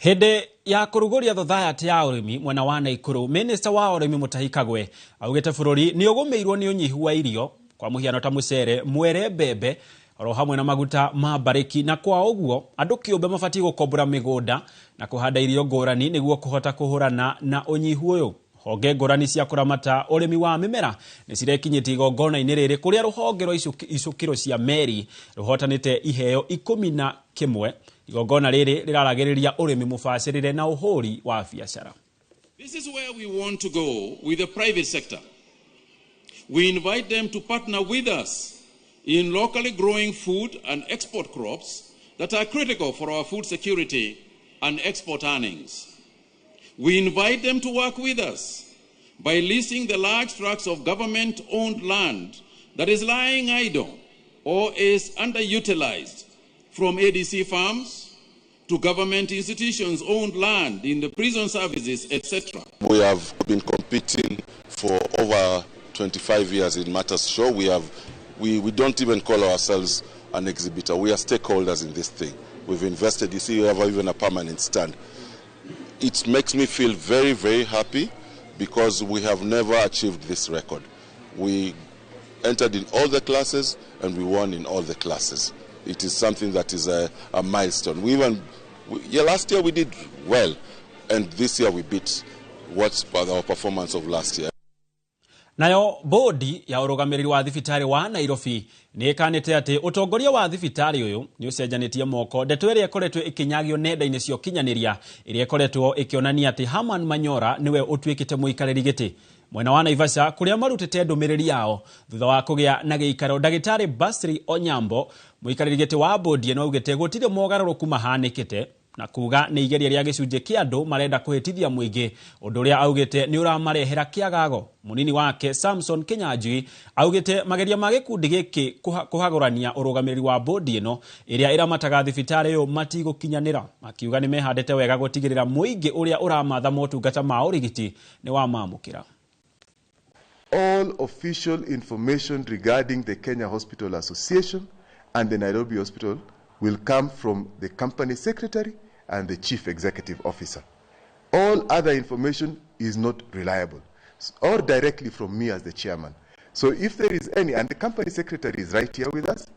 Hĩndĩ ya kũrugũria thothaitĩ ya ũrĩmi mwena wa Naikuru, minista wa ũrĩmi Mutahi Kagwe augĩte bũrũri nĩ ũgũmĩirwo nĩ ũnyihu wa irio kwa mũhiano ta mũcere, mwere, mbembe oro hamwe na maguta ma mbarĩki, na kwa ũguo andũ kĩũmbe mabatiĩ gũkombora mĩgũnda na kũhanda irio ngũrani nĩguo kũhota kũhũrana na ũnyihu ũyũ. Honge ngũrani cia kũramata ũrĩmi wa mĩmera nĩ cirekinyĩtie igongona-inĩ rĩrĩ kũrĩa rũhonge rwa icukĩro cia meri rũhotanĩte iheo 11. Igongona rĩrĩ rĩraragĩrĩria ũrĩmi mũbacĩrĩre na ũhũri wa biacara. This is where we want to go with the private sector. We invite them to partner with us in locally growing food and export crops that are critical for our food security and export earnings. We invite them to work with us by leasing the large tracts of government-owned land that is lying idle or is underutilized, from ADC farms to government institutions owned land in the prison services, etc. We have been competing for over 25 years in Matters Show. We don't even call ourselves an exhibitor. We are stakeholders in this thing. We've invested, you see, we have even a permanent stand. It makes me feel very, very happy because we have never achieved this record. We entered in all the classes and we won in all the classes. It is something that is a milestone. Last year we did well, and this year we beat what's our performance of last year. Nayo bodi ya ũrũgamĩrĩri wa thibitarĩ wa Nairobi nĩ ĩkanĩte atĩ ũtongoria wa thibitarĩ ũyũ nĩ ũcenjanĩtie moko, ndeto ĩrĩa ĩkoretwo ĩkĩnyagio nenda-inĩ cia ũkinyanĩria ĩrĩa ĩkoretwo ĩkĩonania atĩ Herman Manyora nĩwe ũtuĩkĩte mũikarĩri gĩtĩ mwena wa Naivasha kũrĩa marutĩte ndũmĩrĩri yao thutha wa kũgĩa na gĩikaro. Ndagĩtarĩ Basri Onyambo mũikarĩri gĩtĩ wa bodi ĩno augĩte gũtirĩ mogarũrũku mahanĩkĩte na kuga nĩ igeria rĩa gĩcunjĩ kĩa andũ marenda kũhĩtithia mũingĩ, ũndũ ũrĩa augĩte nĩ ũramarehera kĩagago. Mũnini wake Samson Kinyanjui augĩte mageria ma gĩkundi gĩkĩ kũhagũrania ũrũgamĩrĩri wa bodi ĩno ĩrĩa ĩramataga thibitarĩ ũyũ matigũkinyanĩra, akiuga nĩ mehandĩte wega gũtigĩrĩra mũingĩ ũrĩa ũramatha motungata ma ũrigiti nĩ wamamũkĩra. All official information regarding the Kenya Hospital Association and the Nairobi Hospital will come from the company secretary and the chief executive officer. All other information is not reliable, or directly from me as the chairman. So if there is any, and the company secretary is right here with us,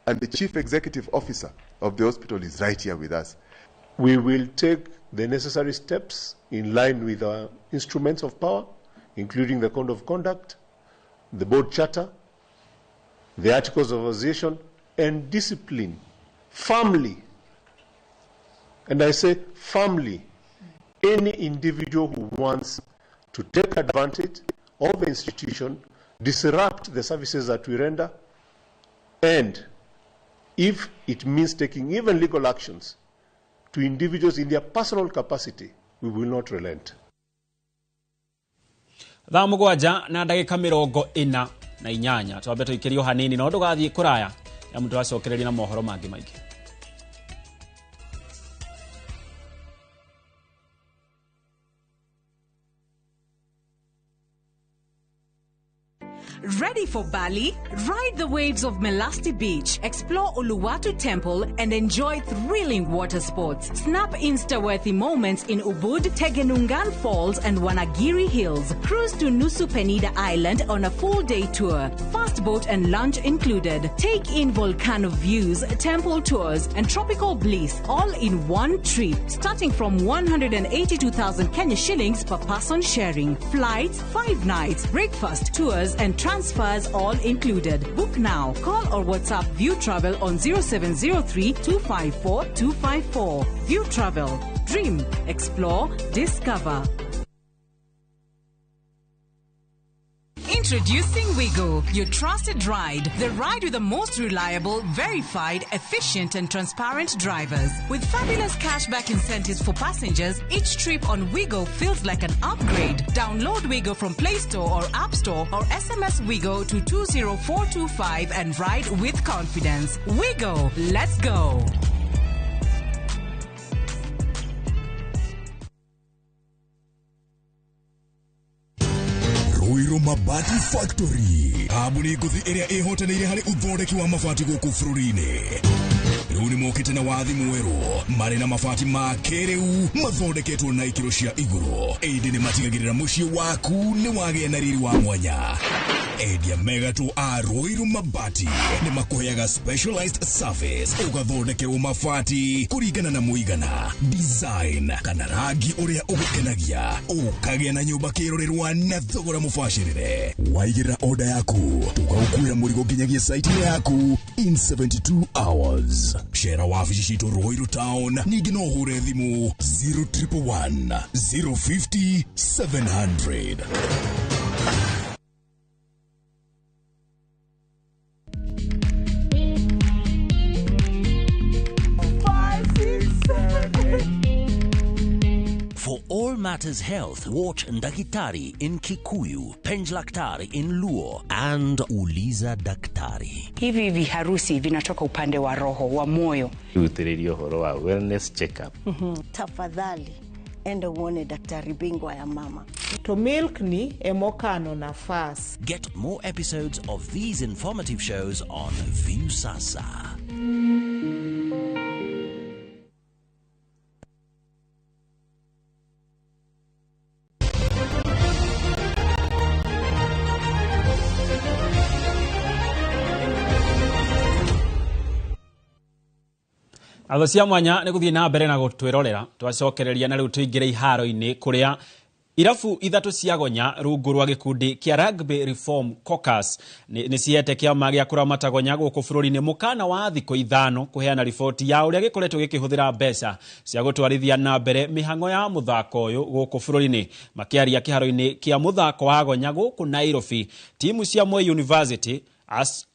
and the chief executive officer of the hospital is right here with us. We will take the necessary steps in line with our instruments of power, including the code of conduct, the board charter, the articles of association, and discipline firmly. And I say firmly, any individual who wants to take advantage of the institution, disrupt the services that we render, and if it means taking even legal actions to individuals in their personal capacity, we will not relent. Thaa 7 na ndagĩka 48 twambe tũikĩrio hanini no ndũgathiĩ kũraya ya mũndũ acokereria na mohoro mangĩ maingĩ. Ready for Bali? Ride the waves of Melasti Beach, explore Uluwatu Temple, and enjoy thrilling water sports. Snap Insta-worthy moments in Ubud, Tegenungan Falls, and Wanagiri Hills. Cruise to Nusa Penida Island on a full-day tour. Fast boat and lunch included. Take in volcano views, temple tours, and tropical bliss all in one trip. Starting from 182,000 Kenya shillings per person sharing. Flights, 5 nights, breakfast, tours, and transfers all included. Book now. Call or WhatsApp View Travel on 0703 254 254. View Travel. Dream, explore, discover. Introducing Wigo, your trusted ride. The ride with the most reliable, verified, efficient and transparent drivers. With fabulous cashback incentives for passengers, each trip on Wigo feels like an upgrade. Download Wigo from Play Store or App Store or SMS Wigo to 20425 and ride with confidence. Wigo, let's go. Ruiru Mabati Factory kambuni ngũthi ĩrĩa ĩhotanĩire harĩ ũthondeki wa mabati gũkũ bũrũri-inĩ. Rĩu nĩ mokĩte na wathi mwerũ marĩ na mabati ma kĩrĩu mathondeketwo na ikĩro cia igũrũ, ĩndĩ nĩ matigagĩrĩra mũciĩ waku nĩ wagĩa na riri wa mwanya. Endia megatũ a Ruiru Mabati nĩ makũheaga specialized service ũgathondekerwo mabati kũringana na mũigana, design kana rangi ũrĩa ũgũkenagia, ũkagĩa na nyũmba kĩrorerwa na thogora mũbacĩrĩre. Waigĩrĩra order yaku tũgagũkuĩra mũrigo nginyagia site-inĩ yaku in 72 hours. Cera wabici citũ Ruiru Town, ningĩ no ũhũre thimũ 0111 050 700. For all matters health, watch Ndakitari in Kikuyu, Penjlaktari in Luo, and Uliza Daktari. Hivi viharusi vinatoka upande wa roho, wa moyo. Utiririo horo wa wellness check-up. Tafadhali, enda uone daktari bingwa ya mama. To milk ni emokano nafas. Get more episodes of these informative shows on Viusasa. Atho cia mwanya nĩ gũthiĩ na mbere na gũtwĩrorera twacokereria na rĩu tũingĩre iharo-inĩ kũrĩa irabu ithatũ cia gonya rungu rwa gĩkundi kĩa Rugby Reform Caucus nĩ ciete kĩama gĩa kũramata gonya gũkũ bũrũri-inĩ mũkana wa thikũ 5 kũheana riboti ya ũrĩa gĩkoretwo gĩkĩhũthĩra mbeca cia gũtwarithia na mbere mĩhang'o ya mũthako ũyũ gũkũ bũrũri-inĩ. Makĩaria kĩharo-inĩ kĩa mũthako wa gonya gũkũ Nairobi, timu cia Moi University,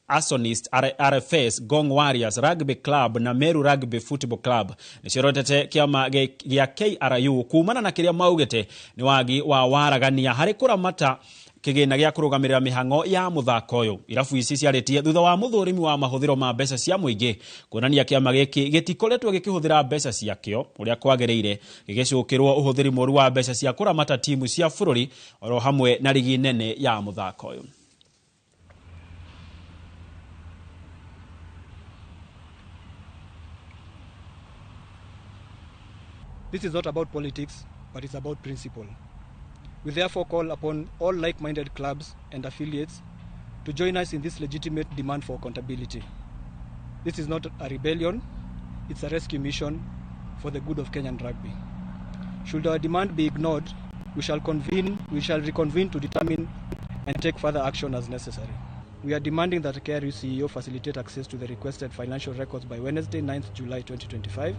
Asonist, RFS, Gong Warriors Rugby Club na Meru Rugby Football Club nĩciorotete kĩama gĩa KRU kumana na kĩrĩa maugĩte nĩ wagi wa waragania harĩ kũramata kĩgĩna gĩa kũrũgamĩrĩra mĩhang'o ya mũthako ũyũ. Irabu ici ciarĩtie thutha wa mũthũrimi wa mahũthĩro ma mbeca cia mũingĩ kuonania kĩama gĩkĩ gĩtikoretwo gĩkĩhũthĩra mbeca ciakĩo ũrĩa kwagĩrĩire, gĩgĩcũkĩrwo ũhũthĩri mũru wa mbeca cia kũramata timu cia bũrũri oro hamwe na rigi nene ya mũthako ũyũ. This is not about politics. but it's about principle. We therefore call upon all like-minded clubs and affiliates to join us in this legitimate demand for accountability. This is not a rebellion, it's a rescue mission for the good of Kenyan rugby. Should our demand be ignored, we shall reconvene to determine and take further action as necessary. We are demanding that KRU CEO facilitate access to the requested financial records by Wednesday, 9th July 2025,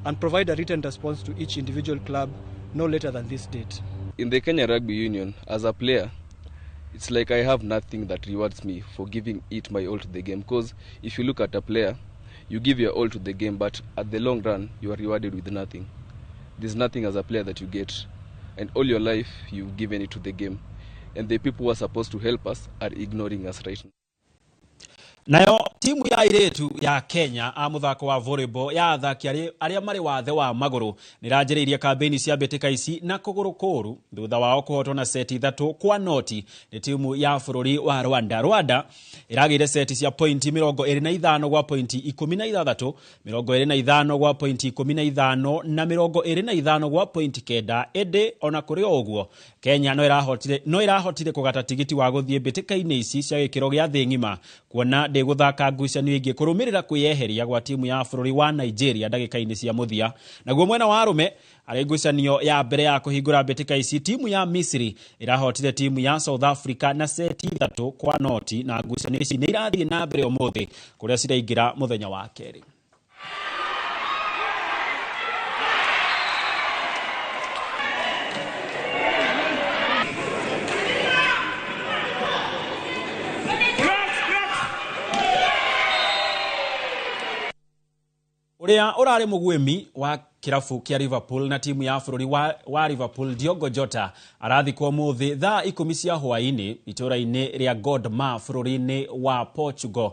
and provide a written response to each individual club no later than this date. In the Kenya Rugby Union, as a player, it's like I have nothing that rewards me for giving it my all to the game. Because if you look at a player, you give your all to the game, but at the long run, you are rewarded with nothing. There's nothing as a player that you get. And all your life, you've given it to the game. And the people who are supposed to help us are ignoring us right now. Nayo timu ya airĩtu ya Kenya a mũthako wa volleyball ya athaki arĩa marĩ wathe wa magũrũ nĩranjĩrĩirie kambĩini cia mbĩtĩka ici na kũgũrũ kũũru thutha wao kũhotwo na seti 3-0 nĩ timu ya bũrũri wa Rwanda. Rwanda ĩragĩire seti cia pointi 25 gwa pointi 16, 25 gwa pointi 15 na 25 gwa pointi 9. Ĩndĩ ona kũrĩ o ũguo Kenya no ĩrahotire kũgata tigiti wa gũthiĩ mbĩtĩka-inĩ ici cia gĩkĩro gĩa thĩ ng'ima kuona ndĩgũthaka ngucanio ingĩ kũrũmĩrĩra kwĩyeheria gwa timu ya bũrũri wa Nigeria ndagĩka-inĩ cia mũthia. Naguo mwena wa arũme arĩ ngucanio ya mbere ya kũhingũra mbĩtĩka ici timu ya Misri ĩrahotire timu ya South Africa na seti 3-0 na ngucanio ici nĩ irathiĩ na mbere ũmũthĩ kũrĩa ciraingĩra mũthenya wa kerĩ. Uria urari mugwimi wa kirabu kia Liverpool na timu ya bũrũri wa Liverpool Diogo Jota arathikwo mũthĩ thaa 10 cia hwaĩ-inĩ itũra-inĩ rĩa Gondomar bũrũri-inĩ wa Portugal.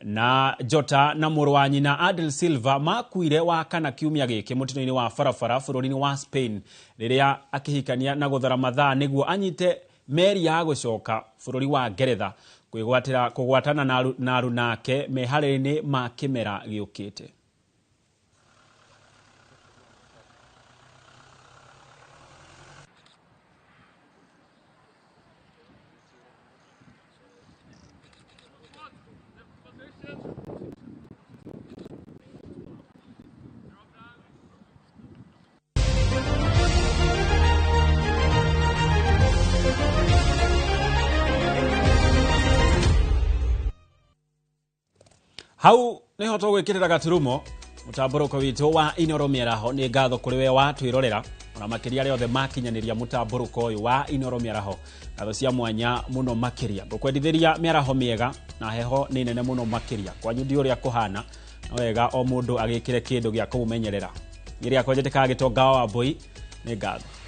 Na Jota na mũrũ wa nyina Adel Silva makuire wa kana kiumia gĩkĩ mũtino-inĩ wa barabara bũrũri-inĩ wa Spain rĩrĩa akĩhikania na gũthara mathaa nĩguo anyite meri ya gũcoka bũrũri wa Ngeretha kwĩgwatĩra kũgwatana na arunake meharĩria-inĩ ma kĩmera gĩũkĩte. Hau niho tũgwĩkĩrĩra gaturumo mũtambũrũko witũ wa Inoro Mĩaraho. Nĩ ngatho kũrĩ we watwĩrorera ona makĩria arĩa othe makinyanĩria mũtambũrũko ũyũ wa Inoro Mĩaraho. Ngatho cia mwanya mũno makĩria ngũkwendithĩria mĩaraho mĩega na heho nĩ nene mũno makĩria kwanyu ndi ũrĩa kũhana no wega o mũndũ agĩkĩre kĩndũ gĩa kũmũmenyerera. Niĩ rĩakwa njĩtĩkaga Gĩtonga wa Wambũi. Nĩ ngatho.